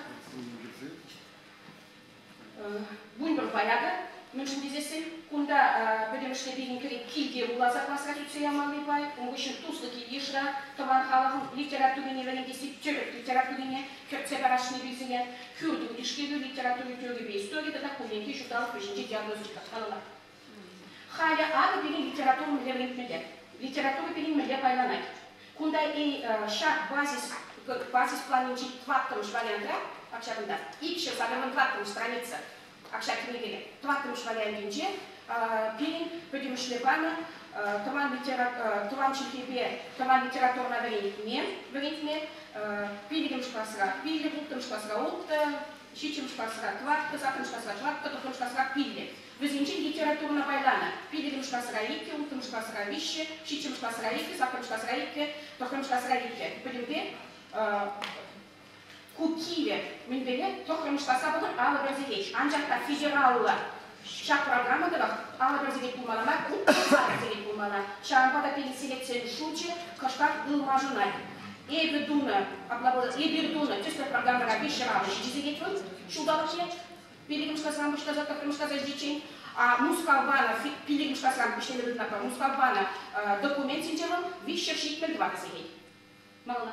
Вунпӗр паякӑ, мӗншӗн тесессӗн кунта пӗтӗмӗшле пирӗн кӗрет килте вуласа класра сӳтсе ямалли пай, ун хыҫҫӑн туслӑ кил-йышра тӑван халӑхӑн литературине вӗрентесси тӗрӗк литературине кӗртсе парасшӑн эпир хӳртӳ тишкерӳ литератури теорипе истори тата кулленхи ҫулталӑк вӗҫӗнче диагностика калӑлать. Халӗ акӑ пирӗн литература мӗнле вӗрентмелле? Литература пирӗн мӗнле пайланать? Кунта ҫак базис, базис планӗнчи тӑваттӑмӗш вариантра, ак ҫакӑнта, 284-мӗш страница, ак ҫак кӗнекере, тӑваттӑмӗш вариантӗнче пирӗн пӗтӗмӗшле панӑ тӑван, тӑван чӗлхепе тӑван литературӑна вӗрентме, вӗрентме пиллӗкмӗш класра пиллӗк, улттӑмӗш класра улттӑ, ҫиччӗмӗш класра тӑваттӑ, саккӑрмӗш класра тӑваттӑ, тӑххӑрмӗш класра пиллӗк. Вӗсенчен литературӑна пайланӑ. Пиллӗкмӗш класра иккӗ, улттӑмӗш класра виҫҫӗ, ҫиччӗмӗш класра иккӗ, саккӑрмӗш класра иккӗ, тӑххӑрмӗш класра иккӗ. Пӗтӗмпе ку кивӗ мӗнпеле тӑххӑрмӗш класра пулсан 51 сехет. Анчах та федераллӑ ҫак программа тӑрӑх 51 сехет пулмалла мар, 68 сехет пулмалла. Ҫавӑнпа та пирӗн сехетсен шучӗ кӑштах ылмашӑнать. Эпӗ тунӑ, апла пулсан эпир тунӑ тӗслӗх программӑра 357 сехет вӑл ҫулталӑкне. Пиллӗкмӗш класран пуҫласа тӑххӑрмӗш класа ҫитиччен Мускав панӑ, пиллӗкмӗш класран пуҫланӑ тытӑнатпӑр. Мускав панӑ документсенче вӑл 374 сехет. Малалла.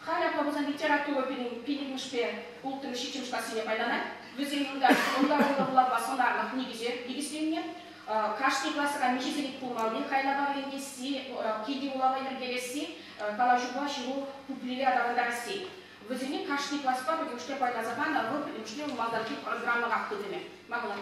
Халӗ апла пулсан литература пирӗн пиллӗкмӗшпе улттӑмӗш, ҫиччӗмӗш классене пайланать. Вӗсен унта ӑнлануллӑ вулавпа сӑнарлӑх никӗсе никӗсленнӗ. Кашни класра миҫе сехет пулмалли, хайлава вӗрентесси, килти вулава йӗркелесси, калаҫупа ҫыру пуплеве аталантарасси. Вӗсене кашни класпа пӗтӗмӗшле пайласа панӑ, вӑл пӗтӗмӗшле малтанхи программӑрах тытӑнӗ. Малалла.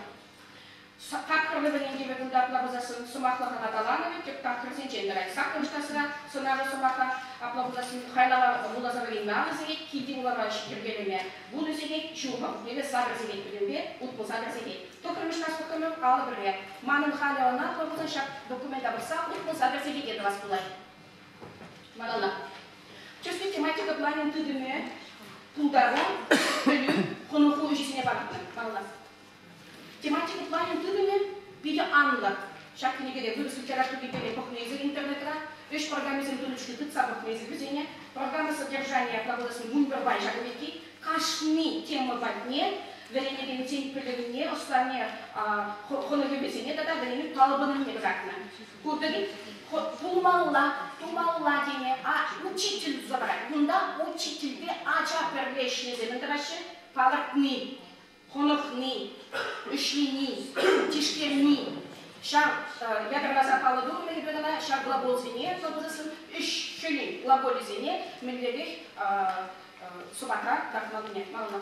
Тапхӑрлӑ вӗрентӗвӗ кунта апла пулсассӑн сӑмахлӑхӑн аталанӑвӗ тӗп тапхӑрсенчен тӑрать. Саккӑрмӗш класра сӑнавлӑ сӑмаха апла пулсассӑн хайлава вуласа вӗренме алӑ сехет, килти вулава йӗркелеме вунӑ сехет, ҫурхӑм е сакӑр сехет пӗтӗмпе 68 сехет. Тӑххӑрмӗш класс тухрӑмӑр, алӑ пӗрре. Манӑн халӗ ӑна апла пулсан ҫак документа пӑхса 68 сехете тӑвас пулать. Малалла. Тӗслӗх тематика планӗн тытӑмӗ пултару, пӗлӳ, хӑнӑху ӗҫӗсене палӑртнӑ. Малалла. Тематика планӗн тытӑмӗ питӗ анлӑ. Ҫак кӗнекере вырӑс литературипе пӑхнисӗр интернетра, ӗҫ программисем тунӑ чухне тытса пӑхнисӗр вӗсене, программа содержания апла пуласси 11 пай ҫакӑн пекки, кашни тема патне вӗренекенсен пӗлӗвне, ӑславне, хӑнӑхӑвӗсене тата вӗренӳ талпӑнӑвне кӑтартнӑ. Куртӑр-и? Пулмалла, тумалла теме, а учитель туса парать. Кунта учительпе ача пӗрле ӗҫлесе мӗн тӑваҫҫӗ? Палӑртни, хӑнӑхни, ӗҫлени, тишкерни. Ҫав ятарласа паллӑ турӑмӑр эпир ӑна ҫав глаголсене, ӗҫ-хӗлӗн глаголӗсене мӗнлерех сӑпатра кӑтартмаллине малалла.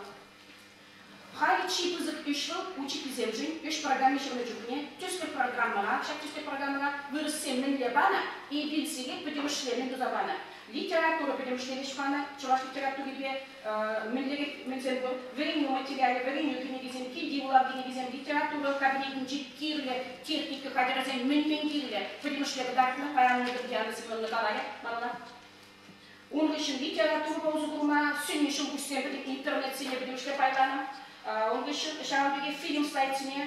Халӗ чи пысӑк ӗҫ вӑл учительсемшӗн ӗҫ программи ҫырнӑ чухне тӗслӗх программӑра, ҫак тӗслӗх программӑра вырӑссем мӗнле панӑ, эпир сире пӗтӗмӗшле мӗн туса панӑ, литература пӗтӗмӗшле ӗҫ панӑ, чӑваш литературипе мӗнлерех мӗнсем пур, вӗренӳ материалӗ, вӗренӳ кӗнекисем, килти вулав кӗнекисем, литература кабинетӗнчи кирлӗ техника хатӗрӗсем мӗн-мӗн кирлӗ, пӗтӗмӗшле кӑтартнӑ, паян Татьяна Семеновна каларӗ, малалла. Ун хыҫҫӑн литературӑпа усӑ курма сӗннӗ ҫӑлкуҫсем пӗтӗм интернетсене пӗтӗмӗшле пайланӑ. Ун хыҫҫӑн ҫавӑн пекех фильм сайтсене,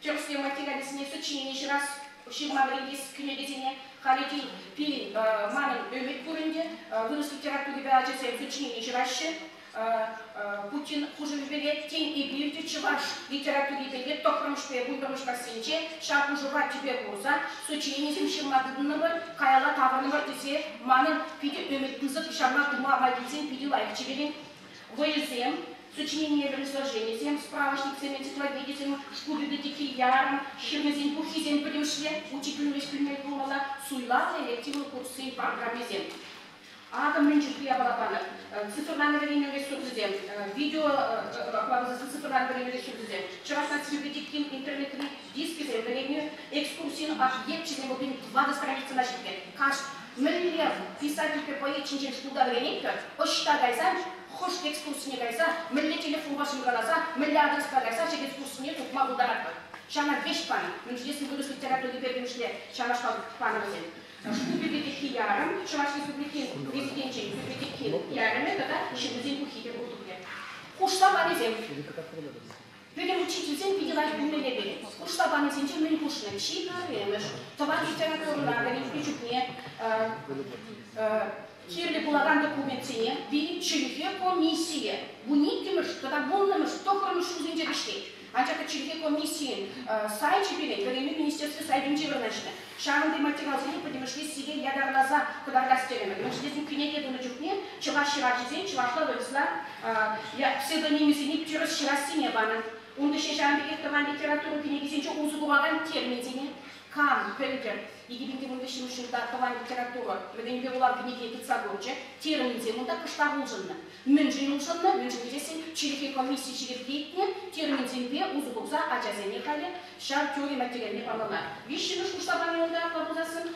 тӗрӗслев материалӗсене, сочинени ҫырас, ҫырма вӗрентес кӗнекесене халӗ те пирӗн манӑн ӗмӗт пур ӗнтӗ. Вырӑс литературипе ачасем сочинени ҫыраҫҫӗ. Путин хушӑвӗпеле тен эпир те чӑваш литературипеле тӑххӑрмӗшпе вунпӗрмӗш классенче ҫав хушӑва тӗпе хурса сочиненисем ҫырма тытӑнӑпӑр, каялла таврӑнӑпӑр тесе манӑн питӗ ӗмӗт пысӑк, ҫавна тума май килсен питӗ лайӑхчӗ пирӗн. Вӑйӑсем, сочинение изложенисем, справочниксем, энциклопедисем, шкул библиотеки ярӑм, ҫырнисен пуххисем пӗтӗмӗшле учитель ӗҫ пӳлмелле пулмалла, суйлавлӑ элективлӑ курссен программисем. Акӑ мӗн чухлӗ япала панӑ. Цифрланӑ вӗренӳ ресурсӗсем, видео цифрланӑ вӗренӳ ресурсӗсем, Чӑваш наци библиотекин интернетри дискӗсем, вӗренӳ экскурсин объекчӗсем вӑл пирӗн тӑватӑ страницӑна ҫитнӗ. Каш мӗнле писательпе поэт ҫинчен шкулта вӗренетпӗр, ӑҫта кайсан, хӑш экскурсине кайса, мӗнле телефонпа ҫыркаласа, мӗнле адреспа кайса ҫак экскурсине тупма пултаратпӑр. Ҫавна веҫ панӑ. Мӗншӗн тесен вырӑс литературипе пӗтӗмӗшле ҫавнашкал панӑ вӗсем. Шкул библиотеки ярӑм, Чӑваш Республикин Президенчӗн библиотекин ярӑмӗ тата ҫырусен пуххи те пур тухрӗ. Хушса панисем. Пӗтӗм учительсен питӗ лайӑх пӗлмелле пирӗн. Хушса панисенче мӗн хушнӑ? Чи пӗрремӗш, тӑван литературӑна вӗрентнӗ чухне кирлӗ пулакан документсене пирӗн чӗлхе комиссийӗ вуниккӗмӗш тата вуннӑмӗш, тӑххӑрмӗш ҫулсенче вӗҫлет. Анчах та чӗлхе комиссийӗн сайчӗ пирӗн Вӗренӳ министерстви сайтӗнче вырнаҫнӑ. Ҫавӑнти материалсене пӗтӗмӗшле сире ятарласа кӑтартас терӗмӗр. Мӗншӗн тесен кӗнеке тунӑ чухне чӑваш ҫыравҫисен чӑвашла-вырӑсла псевдонимӗсене тӗрӗс ҫырассине панӑ. Унти ҫавӑн пекех тӑван литература кӗнекисенче усӑ куракан терминсене кам пӗлтӗр. 2013 ҫулта тӑван литература вӗренӳпе вулав кӗнекине тытса курчӗ. Терминсем унта кӑштах улшӑннӑ. Мӗншӗн улшӑннӑ? Мӗншӗн тесен чӗлхе комисси ҫирӗплетнӗ терминсемпе усӑ курса ачасене халӗ ҫав теори материалне памалла. Виҫҫӗмӗш хушса пани унта апла пулсассӑн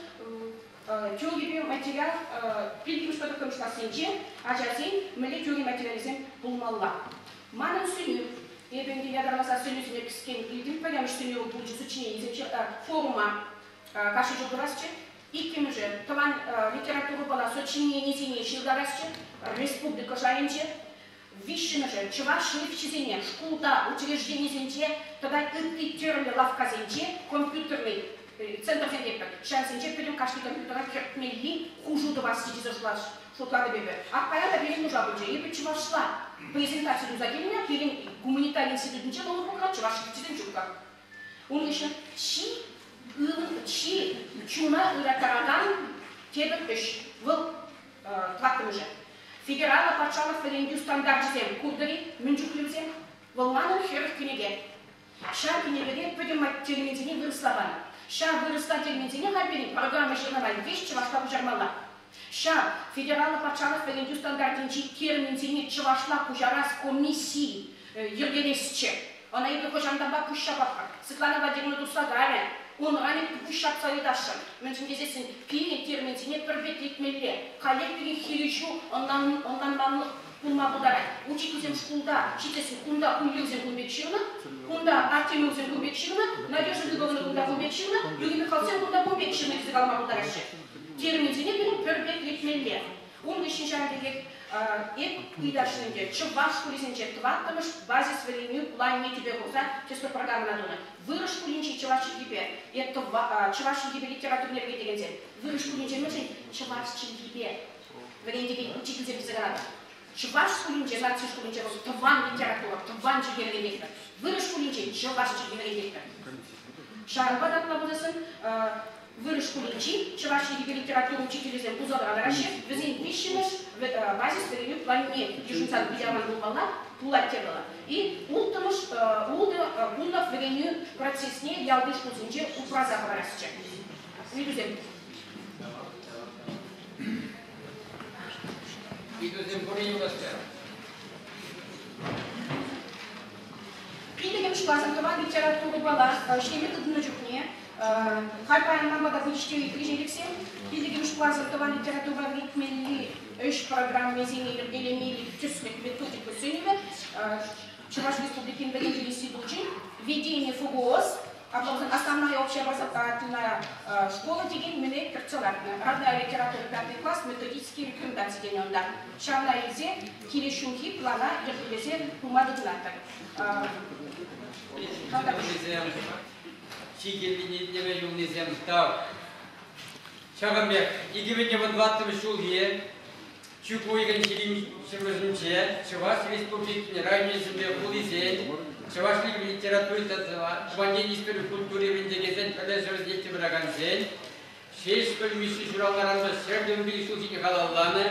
теорипе материал пиллӗкмӗш тӑххӑрмӗш классенче ачасен мӗнле теори материалӗсем пулмалла. Манӑн сӗнӳ, эпӗ ӗнтӗ ятарласа сӗнӳсене кӗскен илтӗм, пӗрремӗш сӗнӳ пулчӗ сочиненисем форума кашни ҫул пырасчӗ. Иккӗмӗшӗ, тӑван литературӑпала сочиненисене ҫыртарасчӗ республика шайӗнче. Виҫҫӗмӗшӗ, чӑваш шрифчӗсене шкулта, учрежденисенче тата ытти тӗрлӗ лавккасенче компьютерный центрсем тетпӗр. Ҫавсенче пӗтӗм кашни компьютера кӗртмелли хушу тӑвасчӗ тесе шутлатӑп эпӗ. Ак паян та пирӗн нуша пулчӗ. Эпӗ чӑвашла презентаци туса килнӗ, пирӗн гуманитари институтӗнче ноутбукра чӑваш шрифчӗсем ҫук-ха. Ун хыҫҫӑн чи чи чуна ыраттаракан тепӗр ӗҫ вӑл тӑваттӑмӗшӗ. Федераллӑ патшалӑх вӗрентӳ стандарчӗсем куртӑр-и? Мӗн чухлӗ вӗсем? Вӑл манӑн 40 кӗнеке. Ҫав кӗнекере пӗтӗм терминсене вырӑсла панӑ. Ҫав вырӑсла терминсене халь пирӗн программа ҫырнӑ май веҫ чӑвашла куҫармалла. Ҫав федераллӑ патшалӑх вӗрентӳ стандартӗнчи терминсене чӑвашла куҫарас комисси йӗркелесчӗ. Ӑна эпир хӑҫантанпа пуҫ ҫапатпӑр. Светлана Владимировна тухса кайрӗ. Унран эп пуҫ ҫапса ыйтасшӑн. Мӗншӗн тесессӗн пирӗн терминсене пӗр пек лекмелле. Каллех пирӗн хирӗҫӳ, ӑнланманлӑх пулма пултарать. Учительсем шкулта ҫитесен кунта Куллюсем кун пек ҫырнӑ, кунта Артемьевсем кун пек ҫырнӑ, Надежда Львовна кунта кун пек ҫырнӑ, Юрий Михайловсем кунта кун пек ҫырнӑ тесе калама пултараҫҫӗ. Терминсене пирӗн пӗр пек лекмелле. Ун хыҫҫӑн ҫавӑн пекех эп ыйтасшӑн ӗнтӗ, чӑваш шкулӗсенче тӑваттӑмӗш базис вӗренӳ планне тӗпе хурса тӗслӗх программӑна тунӑ. Вырӑс шкулӗнчи чӑваш чӗлхипе е чӑваш чӗлхипе литературине вӗрентекенсем вырӑс шкулӗнче мӗншӗн чӑваш чӗлхипе вӗрентекен учительсем тесе калатӑр? Чӑваш шкулӗнче, наци шкулӗнче вӑл тӑван литература, тӑван чӗлхе вӗрентетпӗр. Вырӑс шкулӗнче чӑваш чӗлхи вӗрентетпӗр. Ҫавӑнпа та апла пулсассӑн вырӑс шкулӗнчи чӑваш чӗлхипе литература учителӗсем пулса тӑраҫҫӗ. Вӗсен виҫҫӗмӗш базис вӗренӳ планне йышӑнсан уяван пулмалла, пулать те вӑл. И улттӑмӗш ултӑ кунлӑх вӗренӳ процесне ялти шкулсенче упраса хӑварасчӗ. Ыйтусем. Ыйтусем пур-и юлташсем? Пиллӗкмӗш класӑн тӑван литературӑпала ӗҫлеме тытӑннӑ чухне халь паян манпа та пычӗҫ лексе пиллӗкмӗш класӑн тӑван литература вӗрентмелли ӗҫ программисене йӗркелемелли тӗслӗх методика сӗнӗвӗ Чӑваш Республикин вӗрентӳ институчӗн ведение ФГОС основная общеобразовательная школа текен мӗне кӗртсе лартнӑ. Родная литература пятый класс методические рекомендации тенӗ унта. Ҫавна илсе килес ҫулхи плана йӗркелесе пыма тытӑнатпӑр. Чи кирлине итлеме юлнисем тав. Ҫакӑн пек 2014 ҫулхи чӳк уйӑхӗн ҫирӗммӗшӗнче Чӑваш Республикин районӗсемпе хулисен чӑваш литератури тата тӑван ен истори культури вӗрентекенсен пӗрлешӗвӗсене ертсе пыракансен Ҫеҫпӗл Мишши ҫуралнӑранпа 105 ҫул ҫине халалланӑ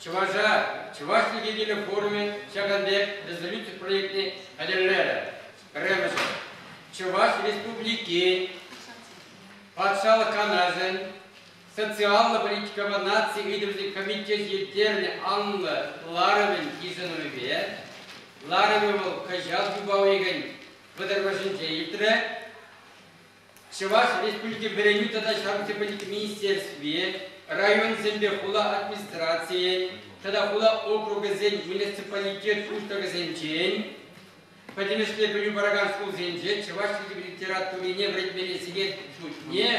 Чӑваша чӑваш чӗлхи форумӗ ҫакӑн пек резолюци проектне хатӗрлерӗ. Пӗрремӗшӗ. Чӑваш Республикин Патшалӑх Канашӗн социаллӑ политикӑпа наци ыйтӑвӗсен комитечӗ ирттернӗ анлӑ ларӑвӗн йышӑнӑвӗпе ларӑвӗ вӑл кӑҫал юпа уйӑхӗн вӑтӑрмӗшӗнче иртрӗ. Чӑваш Республикин Вӗренӳ тата ҫамрӑксен политика министерстви, районсемпе хула администрацийӗн тата хула округӗсен муниципалитет пуҫлӑхӗсенчен пӗтӗмӗшле пӗлӳ паракан шкулсенче чӑваш чӗлхипе литературине вӗрентмелли сехет шутне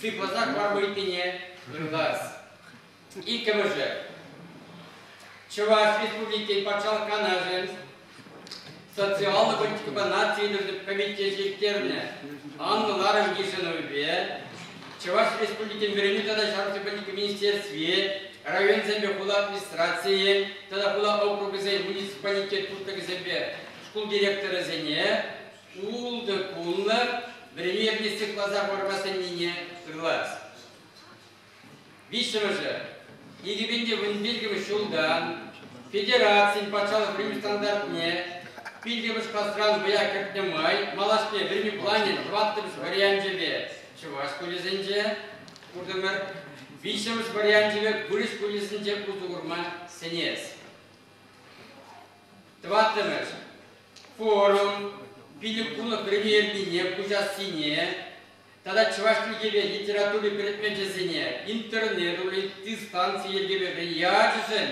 сыхласа хӑварма ыйтнине ырлас. Иккӗмӗшӗ. Чӑваш Республикин Патшалӑх Канашӗн социаллӑ политикӑпа наци ыйтӑвӗсен комитечӗ ирттернӗ анлӑ ларӑв йышӑнӑвӗпе Чӑваш Республикин Вӗренӳ тата ҫамрӑксен политика министерстви, районсемпе хула администрацийӗн тата хула округӗсен муниципалитет пуҫлӑхӗсемпе шкул директорӗсене ултӑ кунлӑх вӗренӳ эрни сыхласа хӑварма сӗннине ырлас. Виҫҫӗмӗшӗ. 2015 ҫултан федерацин патшалӑх вӗренӳ стандартне пиллӗкмӗш класран вӑя кӗртнӗ май малашне вӗренӳ планӗн тӑваттӑмӗш варианчӗпе. чӑваш шкулӗсенче куртӑмӑр. Виҫҫӗмӗш варианчӗпе вырӑс шкулӗсенче усӑ курма сӗнес. Тӑваттӑмӗш. Форум пилӗккунлӑх премьернине куҫассине тата чӑваш чӗлхипе литература предмечӗсене интернет ытти станци йӗркипе ячӗшӗн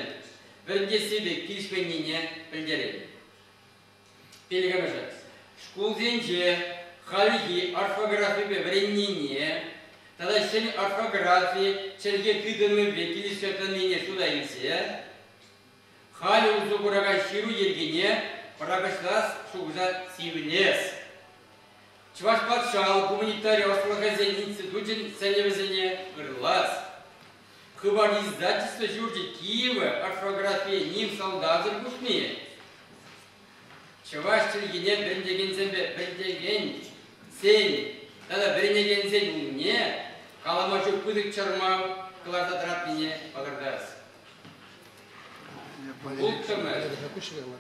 вӗрентессипе килӗшменнине пӗлтерет. Пиллӗкмӗшӗ. Шкулсенче хальхи орфографипе вӗреннине тата ҫӗнӗ орфографи чӗлхе тытӑмӗпе килӗшсе тӑнине шута илсе халӗ усӑ куракан ҫыру йӗркине пӑрахӑҫлас шухӑша сивлес. Чӑваш патшалӑх гуманитари ӑслӑхӗсен институчӗн сӗнӗвӗсене ырлас. Хыпар издательство ҫурчӗ Киева орфографие ним сӑлтавсӑр пусни чӑваш чӗлхине вӗрентекенсемпе вӗрентекенсен тата вӗренекенсен умне калама ҫук пысӑк чӑрмав кӑларса тӑратнине палӑртас. Улттӑмӗш.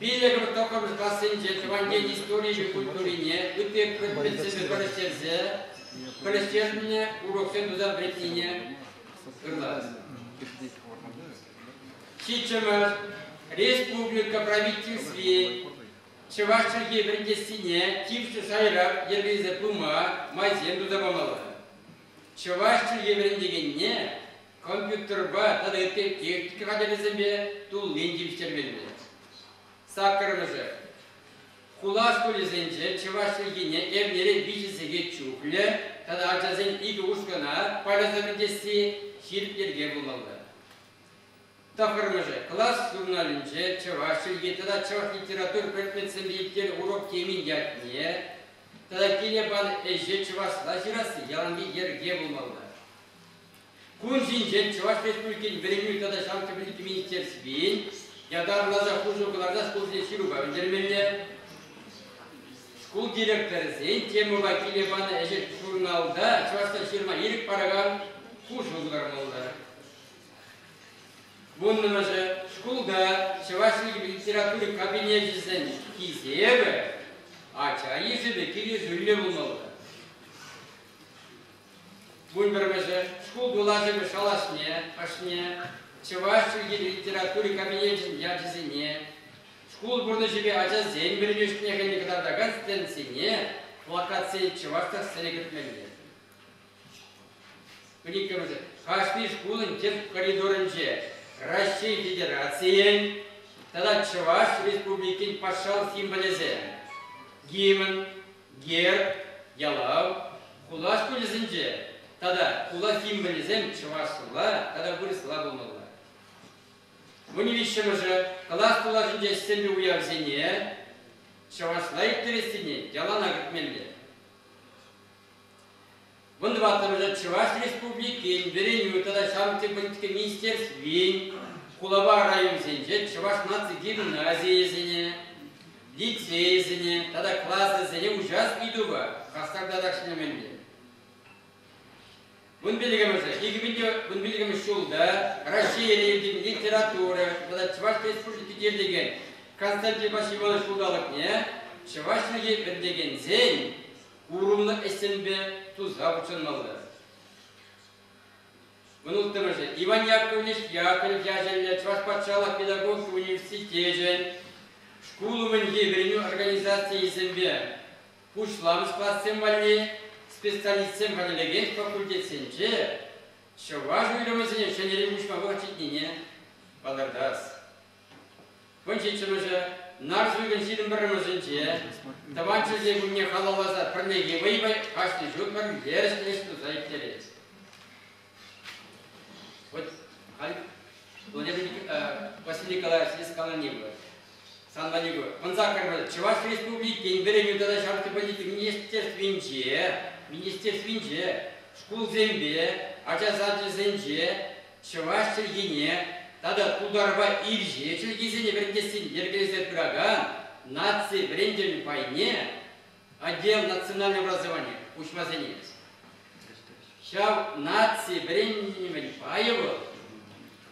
Пиллӗкмӗш тӑххӑрмӗш классенче тӑван ен историйӗпе культурине ытти предметсемпе пӗрлештерсе пӗрлештернӗ уроксем туса вӗрентнине ырлас. Ҫиччӗмӗш. Республика правительстви чӑваш чӗлхи вӗрентессине тивӗҫлӗ шайра йӗркелесе пыма майсем туса памалла. Чӑваш чӗлхи вӗрентекенне компьютерпа тата ытти техника хатӗрӗсемпе туллин тивӗҫтермелле. Саккӑрмӗшӗ. Хула шкулӗсенче чӑваш чӗлхине эрнере виҫӗ сехет чухлӗ тата ачасен икӗ ушкӑна пайласа вӗрентесси ҫирӗп йӗрке пулмалла. Тӑххӑрмӗшӗ. Класс журналӗнче чӑваш чӗлхи тата чӑваш литература предметсемпе ирттернӗ урок темин ятне тата киле панӑ ӗҫе чӑвашла ҫырасси яланхи йӗрке пулмалла. Кун ҫинчен Чӑваш Республикин Вӗренӳ тата ҫамрӑк политика министерствин ятарласа хушу кӑларса шкулсене ҫырупа пӗлтермелле. Шкул директорӗсен темӑпа киле панӑ ӗҫе журналта чӑвашла ҫырма ирӗк паракан хушу кӑлармалла. Вуннӑмӗшӗ шкулта чӑваш чӗлхипе литература кабинечӗсен хисепӗ ача йышӗпе килӗшӳллӗ пулмалла. Вунпӗрмӗшӗ шкул тулашӗпе шалашне, ӑшне, чӑваш чӗлхи литератури кабинечӗн ячӗсене, шкул пурнӑҫӗпе ачасен вӗренӳ ӗҫне-хӗлне кӑтартакан стендсене, плакатсен чӑвашлӑх сӗнӗ кӗртмелле. Иккӗмӗшӗ кашни шкулӑн тӗп коридорӗнче Раҫҫей Федерацийӗн тата Чӑваш Республикин патшалӑх символӗсем, гимн, герб, ялав, хула шкулӗсенче тата хула символӗсем чӑвашла тата вырӑсла пулмалла. Вунвиҫҫӗмӗшӗ класс тулашӗнче ӗҫсемпе уявсене чӑвашла ирттерессине яланах кӗтмелле. Вунтӑваттӑмӗшӗ Чӑваш Республикин Вӗренӳ тата ҫамрӑксен политика министерствин хулапа районсенче Чӑваш наци гимназийӗсене, лицейсене тата классӗсене уҫас ыйтупа хастар татах ӗҫлемелле. Вунпиллӗкмӗшӗ 2015 ҫулта Раҫҫейре иртекен литература тата Чӑваш Республики иртекен Константин Иванов ҫулталӑкне чӑваш чӗлхи вӗрентекенсен курӑмлӑ ӗҫсемпе туса хутшӑнмалла. Вунулттӑмӗшӗ Иван Яковлевич Яковлев ячӗллӗ Чӑваш патшалӑх педагогика университечӗн шкул умӗнхи вӗренӳ организацийӗсемпе пуҫламӑш классем валли специалистсем хатӗрлекен факультетсенче чӑваш уйрӑмӗсене ҫӗнӗрен уҫма вӑхӑт ҫитнине палӑртас. Вунҫиччӗмӗшӗ Нарсуйӑн 21-мӗшӗнче тӑван чӗлхе кунне халалласа пӗрлехи вӑйпа кашни ҫул пӗрле ӗҫ туса ирттерет. Вот халь Владимир Василий Николаевич эс калани пулать. Сан валли Вунсаккӑрмӗш Чӑваш Республикин вӗренӳ тата ҫамрӑк политика министерствинче шкулсемпе ача сачӗсенче чӑваш чӗлхине тата тутарпа ирҫе чӗлхисене вӗрентессин йӗркелесе пыракан наци вӗрентӗвӗн пайне отдел национального образования уҫма сӗнет. Ҫав наци вӗренӗвӗн пайӗ вӑл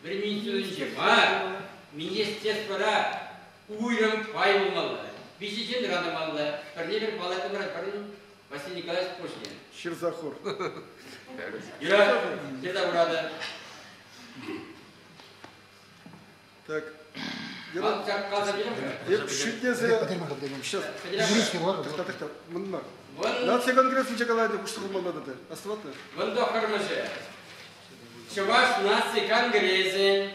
вӗренӳ институтӗнче мар, министерствӑра уйрӑм пай пулмалла. Виҫӗ ҫынран тӑмалла, пӗрне пӗр палӑртнӑ пӗрин. Василий Николаевич Пушкин. Ҫырса хур. Юра, ҫырса хуратӑр. Так. Эп шӳтлесе сейчас тӑхта тӑхта мӑнма. Наци конгрессӗнче каланӑ хушса хумалла тата. Астӑватна? Вӑн тӑххӑрмӗшӗ. Чӑваш наци конгресӗн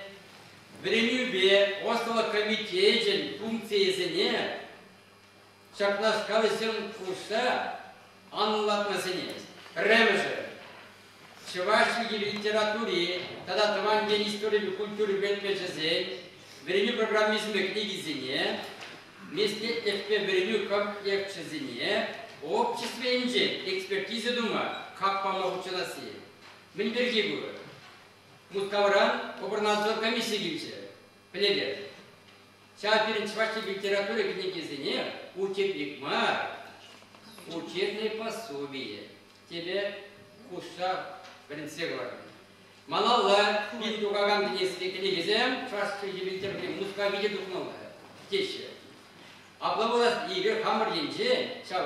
вӗренӳпе ӑслӑлӑх комитечӗн функцийӗсене ҫакнашкал ӗҫсем хушса анлӑлатма сӗнет. Пӗрремӗшӗ. Чӑваш чӗлхи литератури тата тӑван ен историпе культури предмечӗсен вӗренӳ программисемпе кӗнекисене, меслетлӗхпе вӗренӳ комплекчӗсене общество енчен экспертиза тума хак пама хутшӑнасси. Мӗн пирки ку? Мускавран Оборнадзор комиссийӗ килчӗ. Пӗлетӗр. Ҫав пирӗн чӑваш чӗлхи литература кӗнекисене учебник мар, учебное пособие тебе хушса вӗрентсе кӑларнӑ. Малалла пин тухакан кӗнекесем чӑваш чӗлхи литератури Мускав витӗр тухмалла теҫҫӗ. Апла пулас эпир хамӑр енче ҫав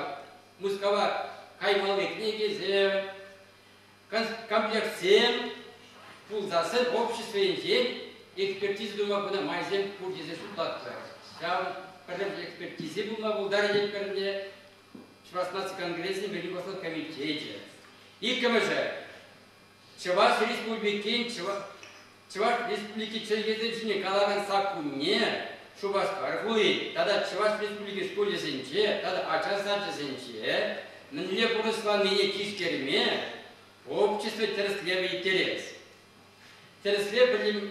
Мускава каймалли кӗнекесем, комплектсем пулсассӑн общество енчен экспертиза тума пынӑ майсем пур тесе шутлатпӑр. Ҫав пӗрремӗш экспертизи пулма пултарӗ тетпӗр ӗнтӗ Чӑваш наци конгресӗн Вӗренӳ комитечӗ. Иккӗмӗшӗ Чӑваш Республикин Чӑваш Республики чӗлхесем ҫине калакан саккунне Шупашкар хули тата Чӑваш Республики шкулӗсенче тата ача сачӗсенче мӗнле пурнӑҫланнине тишкерме общество тӗрӗслевӗ ирттерес. Тӗрӗслев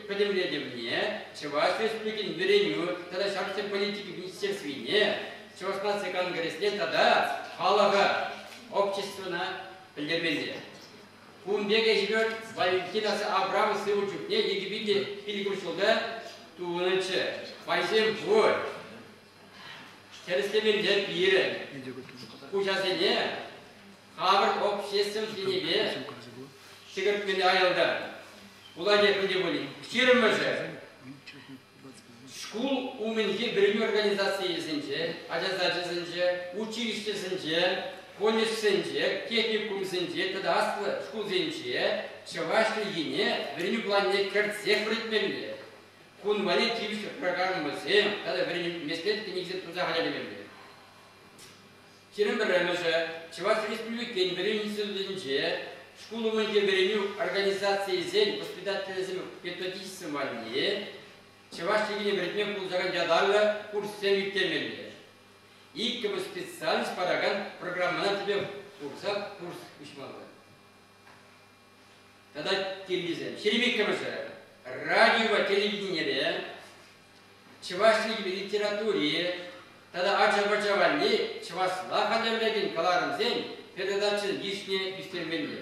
пӗтӗмлетӗвне Чӑваш Республикин Вӗренӳ тата ҫамрӑксен политики министерствине, Чӑваш наци конгресне тата халӑха, обществӑна пӗлтермелле. Кун пек ӗҫпе Валентина Абрамов сывӑ чухне 2005 ҫулта тунӑччӗ. Майсем пур. Тӗрӗслемелле пирӗн. Хуҫасене хамӑр обществӑн енӗпе шӗкӗртмелле аялта. Пулать те пулин. Ҫирӗммӗшӗ. Шкул умӗнхи вӗренӳ организацийӗсенче, ача сачӗсенче, училищӗсенче, колледжсенче, техникумсенче тата аслӑ шкулсенче чӑваш чӗлхине вӗренӳ планне кӗртсех вӗрентмелле. Кун валли тивӗҫлӗ программӑсем тата вӗренӳ меслет кӗнекисем туса хатӗрлемелле. 21-мӗшӗ Чӑваш Республикин вӗренӳ институтӗнче шкул умӗнхи вӗренӳ организацийӗсен воспитателӗсем методистсем валли чӑваш чӗлхине вӗрентме пулӑшакан ятарлӑ курссем ирттермелле. Иккӗмӗш специальность паракан программӑна тӗпе хурса курс уҫмалла. Тата кирлисем. 22-мӗшӗ радиопа телевиденире чӑваш чӗлхипе литератури тата ача-пӑча валли чӑвашла хатӗрлекен кӑларӑмсен передачин йышне ӳстермелле.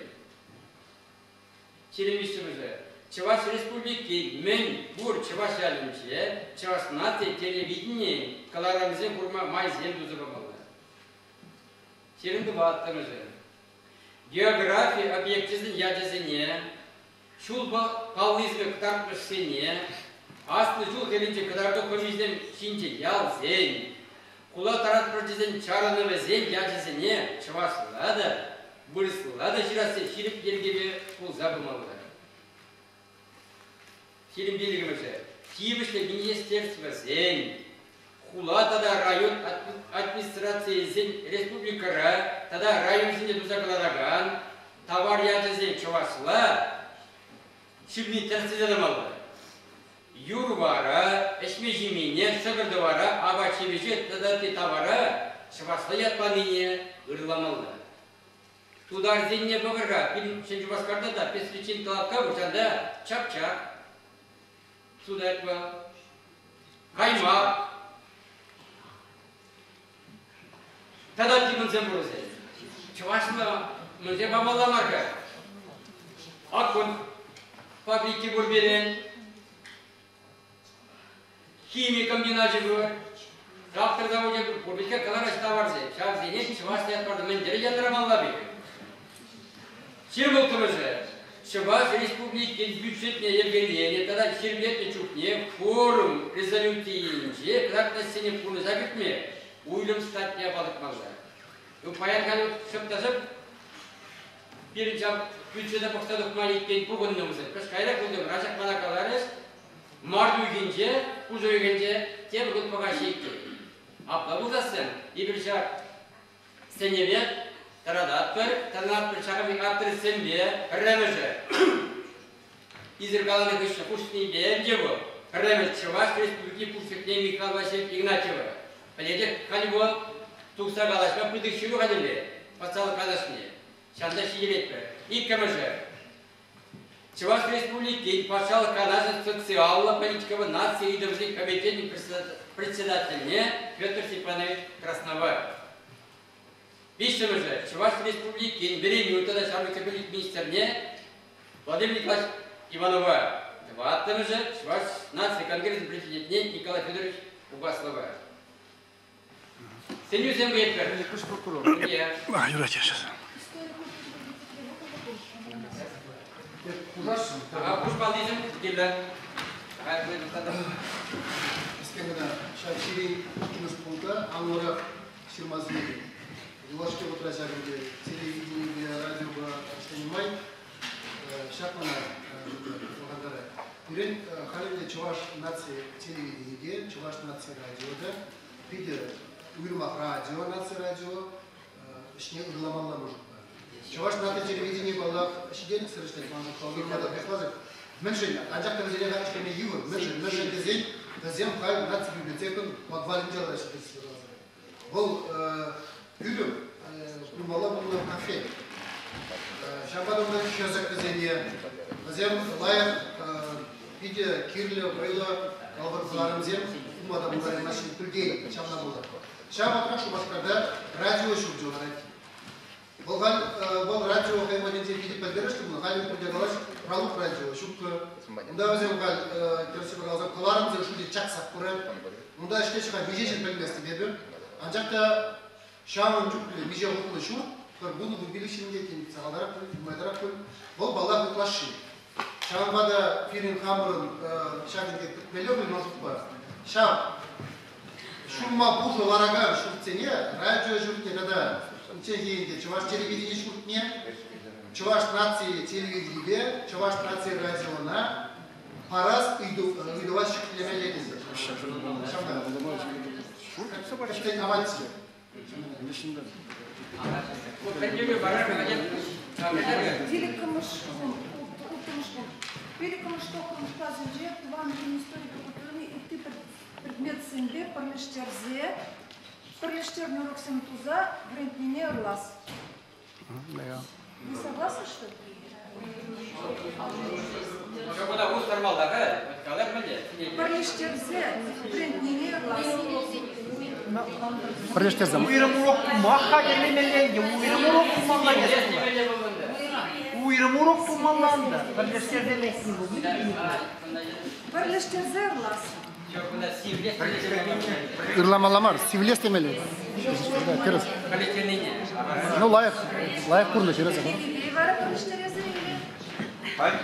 23-мӗшӗ Чӑваш Республикин мӗн пур чӑваш ялӗнче чӑваш наци телевиденийӗн кӑларӑмӗсем курма майсем туса памалла. 24-мӗшӗ Географи объекчӗсен ячӗсене, ҫул паллисемпе кӑтартмӑшсене, аслӑ ҫул хӗрринчи кӑтарту хӑмисем ҫинче ялсен, хула транспорчӗсен чарӑнӑвӗсен ячӗсене чӑвашла та, вырӑсла та ҫырасси ҫирӗп йӗркепе пулса пымалла. 25-мӗшӗ. Тивӗҫлӗ министерствӑсен, хула тата район администрацийӗсен республикӑра тата районсенче туса кӑларакан тавар ячӗсен чӑвашла ҫырни тӗрӗслесе тӑмалла. Юр-вара, ӗҫме-ҫимене, ҫӑкӑр-тӑвара, апат-ҫимӗҫе тата ытти тавара чӑвашла ят панине ырламалла. Тутарсенне пӑхӑр-ха, пирӗн Ҫӗн Шупашкарта та песвичин лавкка пур, чап-чап сутать вӑл. Каймак. Тата тимӗнсем пур вӗсен. Чӑвашла мӗнле памалла мар-ха? Аккун фабрики пур пирӗн. Хими комбиначӗ пур. Трактор завочӗ пур. Пур кӑлараҫ таварсем. Ҫавсене чӑваш ятпа мӗн тери янӑрамалла пек. Ҫырмӑлттӑмӑшӗ Чӑваш Республикин бюджетне йӗркеленӗ тата ҫирӗплетнӗ чухне форум резолюцийӗнче кӑтартнӑ ӗҫсене пурнӑҫа кӗртме уйрӑм статья палӑртмалла. Ну, паян халь шӑп та шӑп пирӗн ҫав бюджета пӑхса тухма иккен пухӑннӑ вӗсем. Кӑшт кайрах пултӑмӑр, анчах мана каларӗҫ, март уйӑхӗнче, пуш уйӑхӗнче тепӗр хут пӑхаҫҫӗ иккен. Апла пулсассӑн эпир ҫак сӗнӗве тӑрататпӑр, тӑратпӑр ҫакӑн пек авторсемпе пӗрремӗшӗ. Исӗр каланӑ хыҫҫӑн хушнипе ӗнтӗ вӑл пӗрремӗш Чӑваш Республики Пуҫлӑхне Михаил Васильевич Игнатьева пӗлетӗп, халь вӑл тухса калаҫма пысӑк ҫыру хатӗрлет патшалӑх канашне. Ҫавна ҫитеретпӗр. Иккӗмӗшӗ. Чӑваш Республикин Патшалӑх Канашӗн социаллӑ политикӑпа наци ыйтӑвӗсен комитечӗн председательне Петр Степанович Краснова. Виҫҫӗмӗшӗ. Чӑваш Республикин вӗренӳ тата ҫамрӑксен политика министрне Владимир Николаевич Иванова. Тӑваттӑмӗшӗ. Чӑваш наци конгресӗн президентне Николай Федорович Угаслова. Сӗнӳсем кӗтпӗр. Юрать сейчас. Ага, хушмаллисем кирлӗ. Кӗскен кӑна ҫав ҫири иккӗмӗш пункта анлӑрах ҫырма сӗнетӗп. Юлашки вӑхӑтра ҫак ӗнтӗ телевиденипе, радиопа ӗҫленӗ май ҫак мана пӑлхантарать. Пирӗн халӗ те Чӑваш наци телевиденийӗ те, Чӑваш наци радио та питӗ уйрӑмах радио, наци радио ӗҫне ырламалла мӑшӑрпа. Чӑваш наци телевиденийӗ, паллах, ҫителӗксӗр ӗҫлет, ман шутпа, уйрӑма та пӑхмасӑр. Мӗншӗн? Анчах та вӗсене халь ӗҫлеме йывӑр. Мӗншӗн? Мӗншӗн тесен вӗсем халь наци библиотекӑн подвалӗнче лараҫҫӗ тесе Вӑл пӳлӗм пулмалла пулнӑ кафе. Ҫавӑнпа та унта хӗсӗк вӗсене. Вӗсем лайӑх, питӗ кирлӗ, вӑйлӑ калӑпӑр ума та пултараймаҫҫӗ пӳртен ҫавна пула. Ҫав вӑхӑтрах Шупашкарта радио ҫурчӗ ларать. Вӑл халь вӑл радио хӑй вӑхӑтӗнче питӗ пӗлтерӗшлӗ пулнӑ. Халь пурте калаҫ пралук радио ҫуккӑ. Унта вӗсем халь тӗрӗссипе каласан кӑларӑмсен шучӗ чаксах пырать. Унта ӗҫлеҫҫӗ-ха миҫе ҫын пӗлместӗп эпӗ. Анчах та ҫавӑн чухлӗ миҫе хутлӑ ҫурт пӗр 10-15 ҫын те тен сахалтарах пуль, нумайтарах пуль. Вӑл паллах ытлашши. Ҫавӑнпа та пирӗн хамӑрӑн ҫакӑн пек кӗтмелле пуль ман шутпа. Ҫав ҫурма пушӑ ларакан ҫуртсене, радио ҫуртне тата унчченхи ӗнтӗ Чӑваш телевидени ҫуртне, Чӑваш наци телевиденипе Чӑваш наци радиона парас ыйтӑва ҫӗклемелле тесе. Ҫавна. Кӗтсен аванччӗ. Пилӗккӗмӗш улттӑмӗш пилӗккӗмӗш тӑххӑрмӗш класӗнче тӑван ен историпе культурине ытти предметсемпе пӗрлештерсе пӗрлештернӗ уроксем туса вӗрентнине ырлас. Вы согласны, что ли? Пӗрлештерсе вӗрентнине ырлас. Пӗрлештерсе. Уйрӑм урок тума хатӗрлемелле ӗнтӗ, уйрӑм урок тумалла тесе. Уйрӑм урок тумалла ӗнтӗ. Пӗрлештерсе лекни пулни. Пӗрлештерсе ырлас. Ырламалла мар, сивлес темелле. Тӗрӗс. Ну, лайӑх, лайӑх пурнӑҫ, тӗрӗс. Вара пӗрлештересӗр или? Халь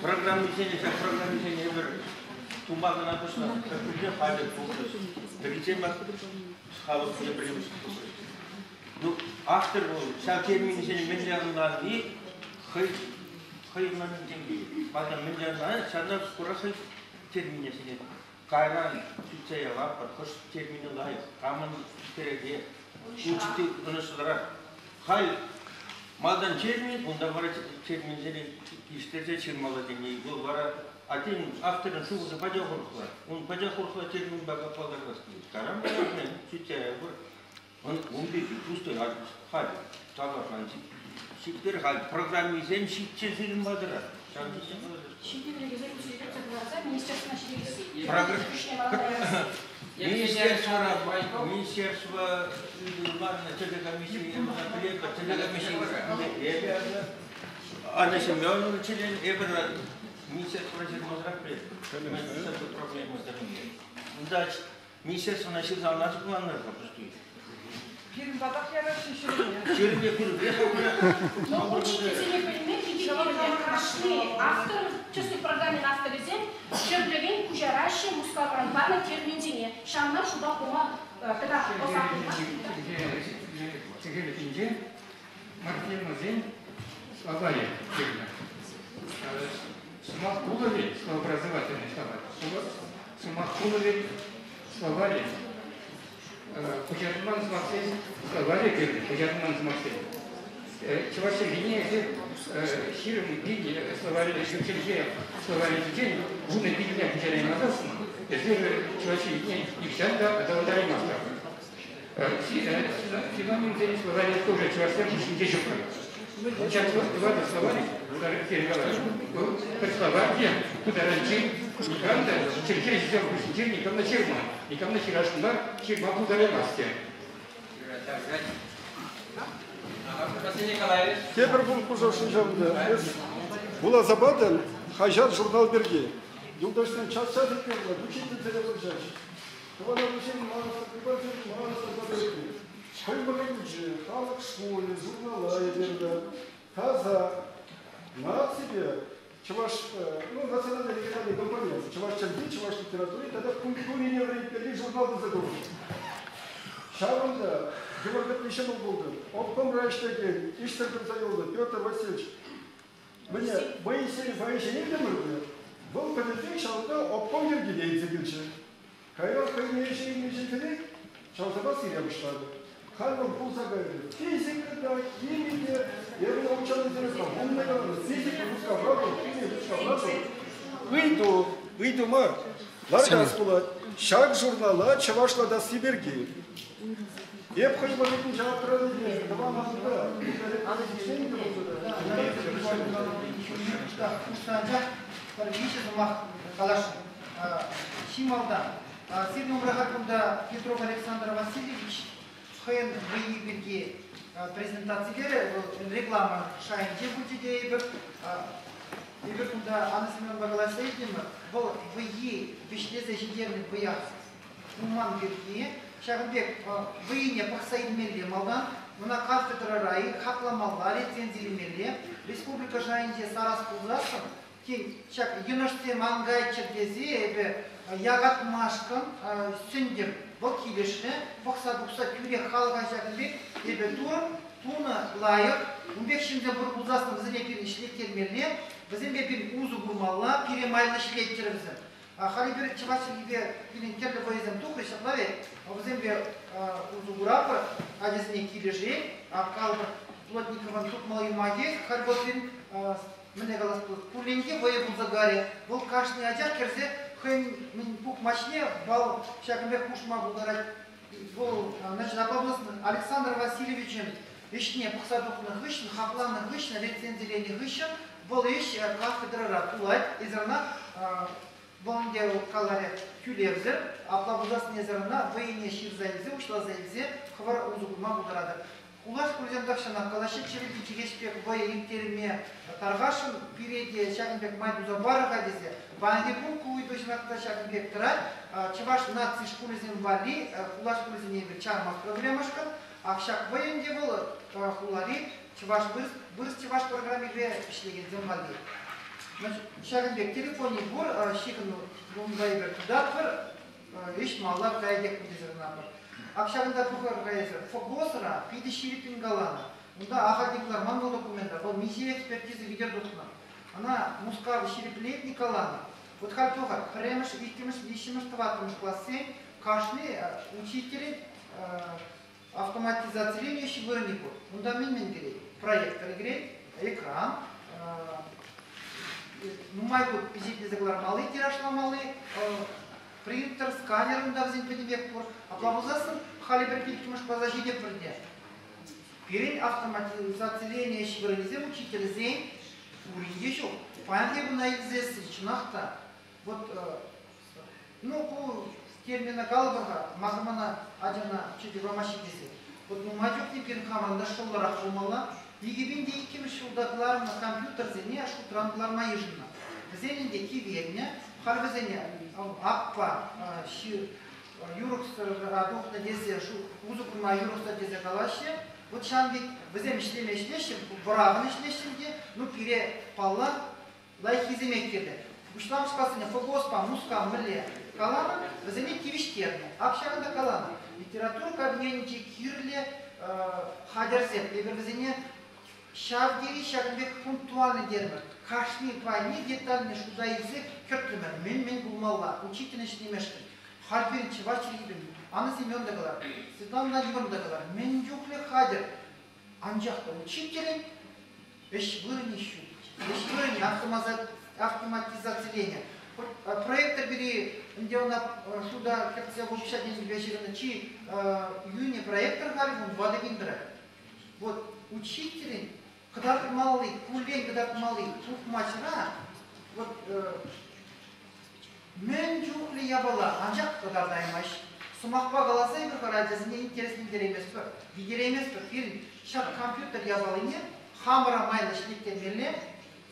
программисене, ҫак программисене эпир тума кӑна пуҫланӑ. Ҫак халӗ пулчӗҫ. Пӗрисем халӑх пӗрремӗш Ну, автор вӑл ҫав терминсене мӗнле ӑнланни хӑй хӑй ӑнланнинчен килет. Малтан мӗнле ӑнланать, ҫавна кура хӑй термине сӗнет. Кайран сӳтсе яватпӑр, хӑш терминӗ лайӑх, камӑн переке, учитель ӑнӑҫлӑрах. Халь малтан термин, унта вара терминсене килӗштерсе ҫырмалла тени. Вӑл вара один авторӑн шухӑшӗ пачах урӑхла. Ун пачах урӑхла терминпа палӑртас килет. Кайран вара сӳтсе явӑпӑр. Ун пирки пустой халь таврашан сиктер халь программисем ҫитсе ҫырӑнма тӑрать. Министерство ыйтуларнӑ телекомиссие пӗлетпӗр. Телекомисси эпӗ Анна Семеновна член, эпӗ министерство ҫырмасӑрах пӗлетпӗр. Проблема Унта Министерствӑна ҫырса ӑна шутланӑ-ха пустуй. Пирӗн патах яраҫҫӗ ҫырнине. Ҫырнине пурпех Но учительсене пӗлме питӗ кирлӗ. Кашни автор, тӗслӗх программин авторӗсем ҫӗрлерен куҫараҫҫӗ Мускавран панӑ терминсене. Ҫавна шута хума тата ӑса хума. сӗтел ҫинче морфемӑсен словарӗ ҫырнӑ. Сӑмах пулӑвӗ, словообразовательный словарь, сӑмах пулӑвӗ словарӗ, куҫарман сӑмахсен словарӗ кирлӗ, куҫарман сӑмахсен. Чӑваш чӗлхине эсир 20 пин словарь, чӗлхе словарӗнчен 10 пинне куҫараймасассӑн, эсир чӑваш чӗлхине нихҫан та аталантараймастӑр. Синонимсен словарӗ тоже чӑвашсем хушшинче ҫук. Ҫак тӑватӑ словарь, пӗр словарь те ку таранччен никам та чӗлхе ӗҫӗсем хушшинче никам та ҫырман, никам та ҫырасшӑн мар, ҫырма пултараймасть те. Тепӗр кун хушасшӑн ҫавӑнта. Эс вуласа патӑн хаҫат-журнал пирки. Юлташсем час-час илтме пулать, учительсене вӑрҫаҫҫӗ. Тӑван ачасен хыпарсем манӑҫсӑр пӗтӗҫнӗ. Хӑй вӑхӑтӗнче халӑх шкулӗ журнала эпир таса наципе чӑваш, ну, национальный региональный компонент, чӑваш чӗлхи, чӑваш литератури тата культурине вӗрентмелли журнал туса тухнӑ. Ҫавӑнта йывӑрлӑхли ҫӑмӑл пултӑр. Обкомра ӗҫлекен, ӗҫсӗр тӑрса юлнӑ Петр Васильевич Мӗне, Моисей Моисее илтӗмӗр те, вӑл пӗтӗмпех ҫавӑнта обком йӗркине илсе килчӗ. Кайран хӑйне ӗҫе илнӗ ҫынсене чавсапа сире пуҫларӗ. Халь вӑл пулса кайрӗ. Физика та, хими те, эпӗ ученӑйсене умне каланӑ, физика Мускавра вӑл, хими Мускавра вӑл. Ыйту, ыйту мар, лартас пулать. Ҫак журнала чӑвашлатасси пирки. Эп хӑй вӑхӑтӗнче аптӑранипе тӑван асӑнта Хушса пӗр виҫӗ сӑмах каласшӑн. Чи малтан, сирӗн умра кунта Петров Александр Васильевич хӑйӗн вӑййи пирки презентацилерӗ, вӑл реклама шайӗнче пулчӗ тейӗпӗр. Эпир кунта Анна Семеновна калаҫса илтӗмӗр, вӑл вӑййи вӗҫлесе ҫитернӗ вӑях пулман пирки ҫакӑн пек вӑййине пӑхса илмелле малтан, ӑна кафедрӑра-и хакламалла, рецензилемелле. Республика шайӗнче сарас пулсассӑн, тен, ҫак йӑнӑшсем ан кайччӑр тесе эпӗ якатмашкӑн сӗнтӗм. Вӑл килӗшрӗ, пӑхса тухса тӳрех халӑха ҫакӑн пек эпӗ турӑм, тунӑ лайӑх. Ун пек ҫынсем пур пулсассӑн вӗсене пирӗн ӗҫлеттермелле, вӗсемпе пирӗн усӑ курмалла, пире майлӑ ӗҫлетчӗр вӗсем. Халь эпир чӑваш чӗлхипе пирӗн тӗрлӗ вӑйӑсем тухрӗҫ, ҫапла вӗт. Вӗсемпе усӑ куратпӑр, ачасене килӗшет. Калӑпӑр, Плотниковӑн тупмалли юмахӗ халь вӑл пирӗн мӗнле калас пулать, кулленхи вӑйӑ пулса кайрӗ. Вӑл кашни ачах кӗрсе хӑйӗн пухмачне вал ҫакӑн пек хушма пултарать. Вӑл, значит, апла пулсан Александр Васильевичӑн ӗҫне пӑхса тухнӑ хыҫҫӑн, хакланӑ хыҫҫӑн, рецензиленӗ хыҫҫӑн вӑл ӗҫ кафедрӑра пулать. Эсир ӑна вӑл ӗнтӗ каларӗ тӳлевсӗр. Апла пулсассӑн эсир ӑна вӑйне ҫырса илсе, уҫласа илсе хӑвӑр усӑ курма пултаратӑр. Хула шкулӗсем тахҫанах калаҫҫӗ, чӗрӗлти чӗкеҫ пек вӑйӑ ирттерме тархасшӑн, пире те ҫакӑн пек май туса парӑр-ха тесе. Паянхи кун ку ыйту чӑнах та ҫакӑн пек тӑрать. Чӑваш наци шкулӗсем валли хула шкулӗсене эпир чармастпӑр пӗрремӗшкӗн. Ак ҫак вӑй ӗнтӗ вӑл хулари чӑваш вырӑс-чӑваш программипе ӗҫлекенсем валли. Ҫакӑн пек телефонӗ пур, ҫыхӑну унпа эпир тытатпӑр. Ӗҫ малла каятех тесе кӑларнӑ. Ак ҫакӑнта тухӑр-ха эсӗ. ФГОСра питӗ ҫирӗппӗн каланӑ. Унта ахальтен кӑларман вӑл документа. Вӑл миҫе экспертиза витӗр тухнӑ. Ӑна Мускав ҫирӗплетнӗ каланӑ. Вот халь тухӑр, пӗрремӗш, иккӗмӗш, виҫҫӗмӗш, тӑваттӑмӗш классен кашни учителӗн автоматизациленӗ ӗҫ вырӑнӗ пур. Унта мӗн-мӗн кӗрет? Проектор кӗрет, экран, нумай хут пичетлесе кӑлармалли, тиражламалли, принтер, сканер унта вӗсен пӗтӗмпех пур. Апла пулсассӑн халӗ пӗр пиллӗкмӗш класа ҫитетпӗр те. Пирӗн автоматизациленӗ ӗҫ вырӑнӗсем учительсен пурин те ҫук. Паянхи куна илсессӗн, чӑнах та, вот Ну, ку термина калӑпӑр-ха, мана ачана чӗлхе памаҫҫӗ тесе. Вот нумай чухне пирӗн хамӑрӑн та шӑллӑрах пулмалла. 2002 ҫулта кӑларнӑ компьютерсене шутран кӑларма йышӑннӑ. Вӗсен ӗнтӗ кивелнӗ, халь вӗсене аппа юрӑхсӑр тухнӑ тесе, усӑ курма юрӑхсӑр тесе калаҫҫӗ. Вот ҫавӑн пек вӗсем ӗҫлеме ӗҫлеҫҫӗ, вӑрахӑн ӗҫлеҫҫӗ те, ну пире, паллах, лайӑххисемех кирлӗ. Пуҫламӑш классене ФГОСпа Мускав мӗнле каланӑ, вӗсене тивӗҫтернӗ. Ак ҫакӑнта каланӑ, литература кабинетӗнче кирлӗ. хатӗрсем, эпир вӗсене ҫав тери ҫакӑн пек пунктуальный терӗмӗр. Кашни пайне детальне шута илсе кӗртрӗмӗр. Мӗн-мӗн пулмалла учитель ӗҫлемешкӗн. Халь пирӗн чӑваш чӗлхипе Анна Семеновна та калар, Светлана Владимировна та калар, мӗн чухлӗ хатӗр. Анчах та учителӗн ӗҫ вырӑнӗ ҫук. Ӗҫ вырӑнӗ автоматизациленӗ. Проектор пире ӗнтӗ ӑна шута кӗртсе укҫа-тенкӗпе ҫыхӑннӑ чи йӳнӗ проектор халь 14 000 тӑрать. Вот учителӗн кӑтартмалли, куллен кӑтартмалли пухмачра вот мӗн чухлӗ япала, анчах кӑтартаймасть. Сӑмахпа каласа эпир вара ачасене интереслентерейместпӗр, витерейместпӗр. Пирӗн ҫак компьютер япалине хамӑра майлӑ ӗҫлеттермелле,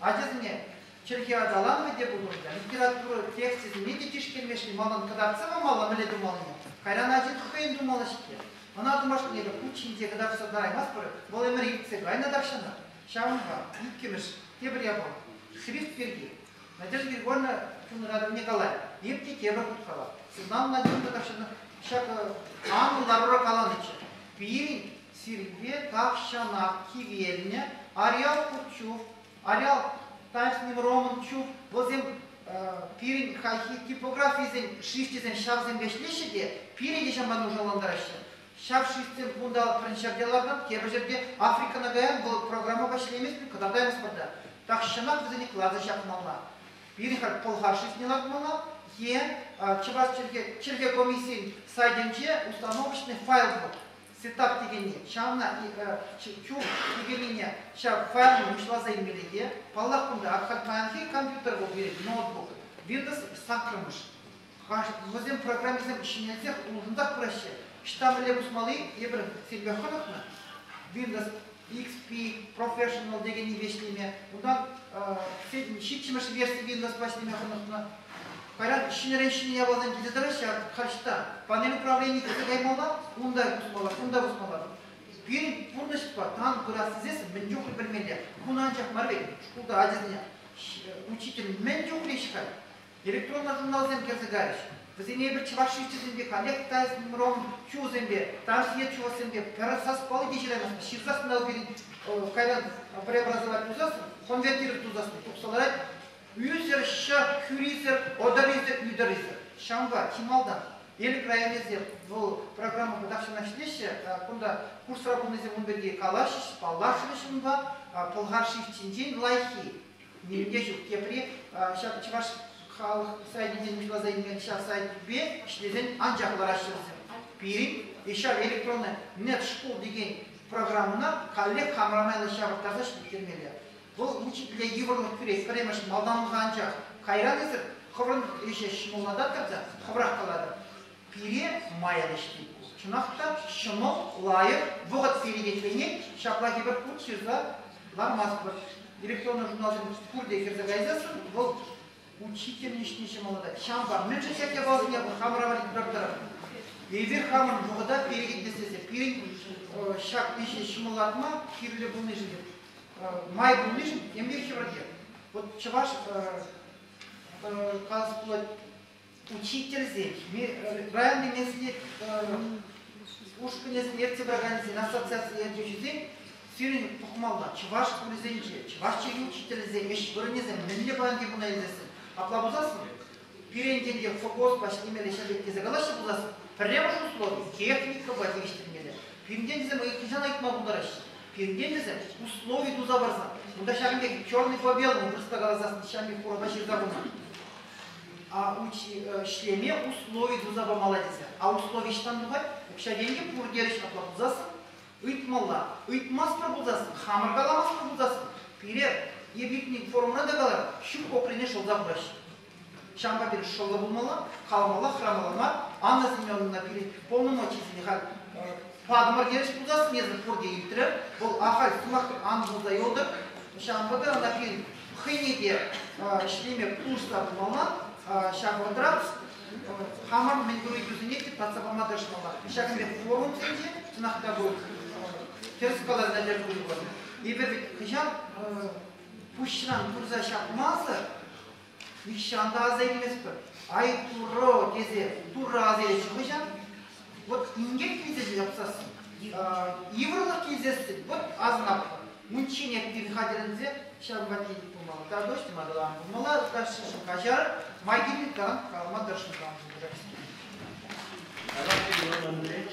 ачасене чӗлхе аталанӑвӗ те пултӑр, литература тексчӗсене те тишкермешкӗн малтан кӑтартса памалла мӗнле тумаллине. Кайран ачин хӑйӗн тумалла-ҫке. Ӑна тумашкӑн эпир хут ҫинче кӑтартса тӑраймастпӑр, вӑл ӗмӗр иртсе кайнӑ тахҫанах. Ҫавӑнпа иккӗмӗш тепӗр япала шрифт пирки. Надежда Григорьевна чунра калать, эп те тепӗр хут калап. Светлана Владимировна тахҫанах ҫак анлӑ ларура каланӑччӗ. Пирӗн сирӗнпе тахҫанах кивелнӗ Ариал Курчув, Ариал Тайфним Роман Чув, вӗсем пирӗн хайхи типографисен шрифчӗсем ҫавсемпе ӗҫлеҫҫӗ те пире те ҫавӑнпа нушалантараҫҫӗ. Ҫав шрифтсем кунта пӗр ҫӗрте лартан, тепӗр ҫӗрте Африкӑна каян вӑл программӑпа ӗҫлеймест, кӑтартаймастпӑр та. Тахҫанах вӗсене кӑларса ҫакмалла. Пирӗн халь пӑлхар шрифтне лартмалла е чӑваш чӗлхе, чӗлхе комиссийӗн сайтӗнче установочный файл пур. Сетап текенни, ҫавна чул текеннине ҫав файлне уҫласа илмелле те, паллах, кунта халь паянхи компьютер вӑл пирӗн ноутбук, Windows саккӑрмӗш. Вӗсем программисем ҫӗнелсех, улшӑнсах пыраҫҫӗ. Ӑҫта мӗнле пусмалли эпир сирпе хӑнӑхнӑ. Windows XP Professional текеннипе ӗҫлеме, унтан ҫиччӗмӗш верси Windows-па ӗҫлеме хӑнӑхнӑ. Кайран ҫӗнӗрен ҫӗнӗ япаласем килсе тӑраҫҫӗ, халь ӑҫта? Панель управлени кӗрсе каймалла, унта пусмалла, кунта пусмалла. Пирӗн пурнӑҫпа тан пырас тесессӗн мӗн чухлӗ пӗлмелле? Куна анчах мар вӗт, шкулта ачасене учитель мӗн чухлӗ ӗҫ халь? Электронлӑ журналсем кӗрсе кайрӗҫ. Вӗсене эпир чӑваш шрифчӗсемпе каллех Тайсмром чусемпе, Тарсье чусемпе пӗр саспалли те ҫыраймастпӑр. Ҫырсассӑн та пирӗн кайран преобразовать тусассӑн, конвертировать тусассӑн тухса ларать. Ӳсӗр, ҫӑ, хӳрисӗр, одӑрисӗр, ӳтӗрисӗр. Ҫавӑнпа чи малтан Элӗк районӗсем вӑл программӑпа тахҫанах ӗҫлеҫҫӗ. Кунта курсра пулнисем ун пирки калаҫрӗҫ, паллашрӗҫ унпа. Пӑлхар шрифчӗнчен лайӑххи нимӗн те ҫук. Тепри ҫак чӑваш халӑх сайтӗнчен пуҫласа илмен ҫав сайтпе ӗҫлесен анчах лараҫҫӗ вӗсем. Пирӗн ҫав электронный нет школ текен программӑна каллех хамӑра майлӑ ҫавӑрттарса ӗҫлеттермелле. Вӑл учителе йывӑрлӑх кӳрет пӗрремӗш малтанлӑха анчах. Кайран эсир хӑвӑрӑн ӗҫе ҫӑмӑллататӑр та хӑвӑрах калатӑр. Пире майлӑ ӗҫлет. Чӑнах та ҫӑмӑл, лайӑх, вӑхӑт перекетленет, ҫапла тепӗр хут ҫырса лармастпӑр. Электронлӑ журналсем пурте кӗрсе кайсассӑн вӑл учителӗн ӗҫне ҫӑмӑллатать. Ҫавӑнпа мӗншӗн ҫак япаласене хамӑра валли кӑтарттарар? Эпир хамӑр вӑхӑта перекетлес тесе пирӗн ҫак ӗҫе ҫӑмӑллатма кирлӗ пулнишӗн май пулнишӗн темле хӗпӗртет. Вот чӑваш калас пулать учительсен, районти меслет ушкӑнӗсен ертсе пыраканӗсен ассоциаци ертӳҫисен сирӗн пӑхмалла чӑваш шкулӗсенче чӑваш чӗлхи учителӗсен ӗҫ вырӑнӗсем мӗнле паянхи куна илсессӗн. Апла пулсассӑн пирӗнтен те ФГОСпа ӗҫлемелле ҫӗр пек тесе калаҫҫӗ пулсассӑн пӗрремӗш услови техникӑпа тивӗҫтермелле. Пирӗнтен тесем хӑҫан ыйтма пултараҫҫӗ? Пирӗнтен тесем услови туса парсан. Унта ҫакӑн пек черный по белому вырӑсла каласассӑн ҫав пек хурапа ҫырса хунӑ. А ӗҫлеме услови туса памалла тесе. А услови ӑҫтан тухать? Укҫа-тенкӗ пур терӗҫ апла пулсассӑн ыйтмалла. Ыйтмастпӑр пулсассӑн, хамӑр каламастпӑр пулсассӑн пире эпир форумра та калар, ҫук коприне шӑлса хураҫҫӗ. Ҫавӑнпа пирӗн шӑллӑ пулмалла, каламалла, хӑрамалла мар. Анна Семеновна пирӗн полномочисене халь патӑмӑр терӗҫ пулсассӑн, эсӗ пурте илтрӗ. Вӑл ахаль сӑмах ан пулса юлтӑр. Ҫавӑнпа та ӑна пирӗн хӑйне те ӗҫлеме пулӑшса пымалла. Ҫав вӑхӑтрах хамӑр мӗнпур ыйтусене те татса пама тӑрӑшмалла. Ҫакӑн пек форумсенче, чӑнах та вӑл тӗрӗс каларӗ Надежда Григорьевна, эпир вӗт хӑҫан пуҫран пырса ҫапмасӑр нихҫан та аса илместпӗр. Ай, Турӑ тесе Турра аса илеҫҫӗ хӑҫан? Вот инкек килсе ҫапсассӑн. Йывӑрлӑх килсессӗн, вот асӑнатпӑр. Унчченех пирӗн хатӗрленсе ҫав патне пымалла. Та дождь аталан пулмалла, ытлашши каҫар, май килнӗ таран калама тӑрӑшнӑ. Иван Андреевич.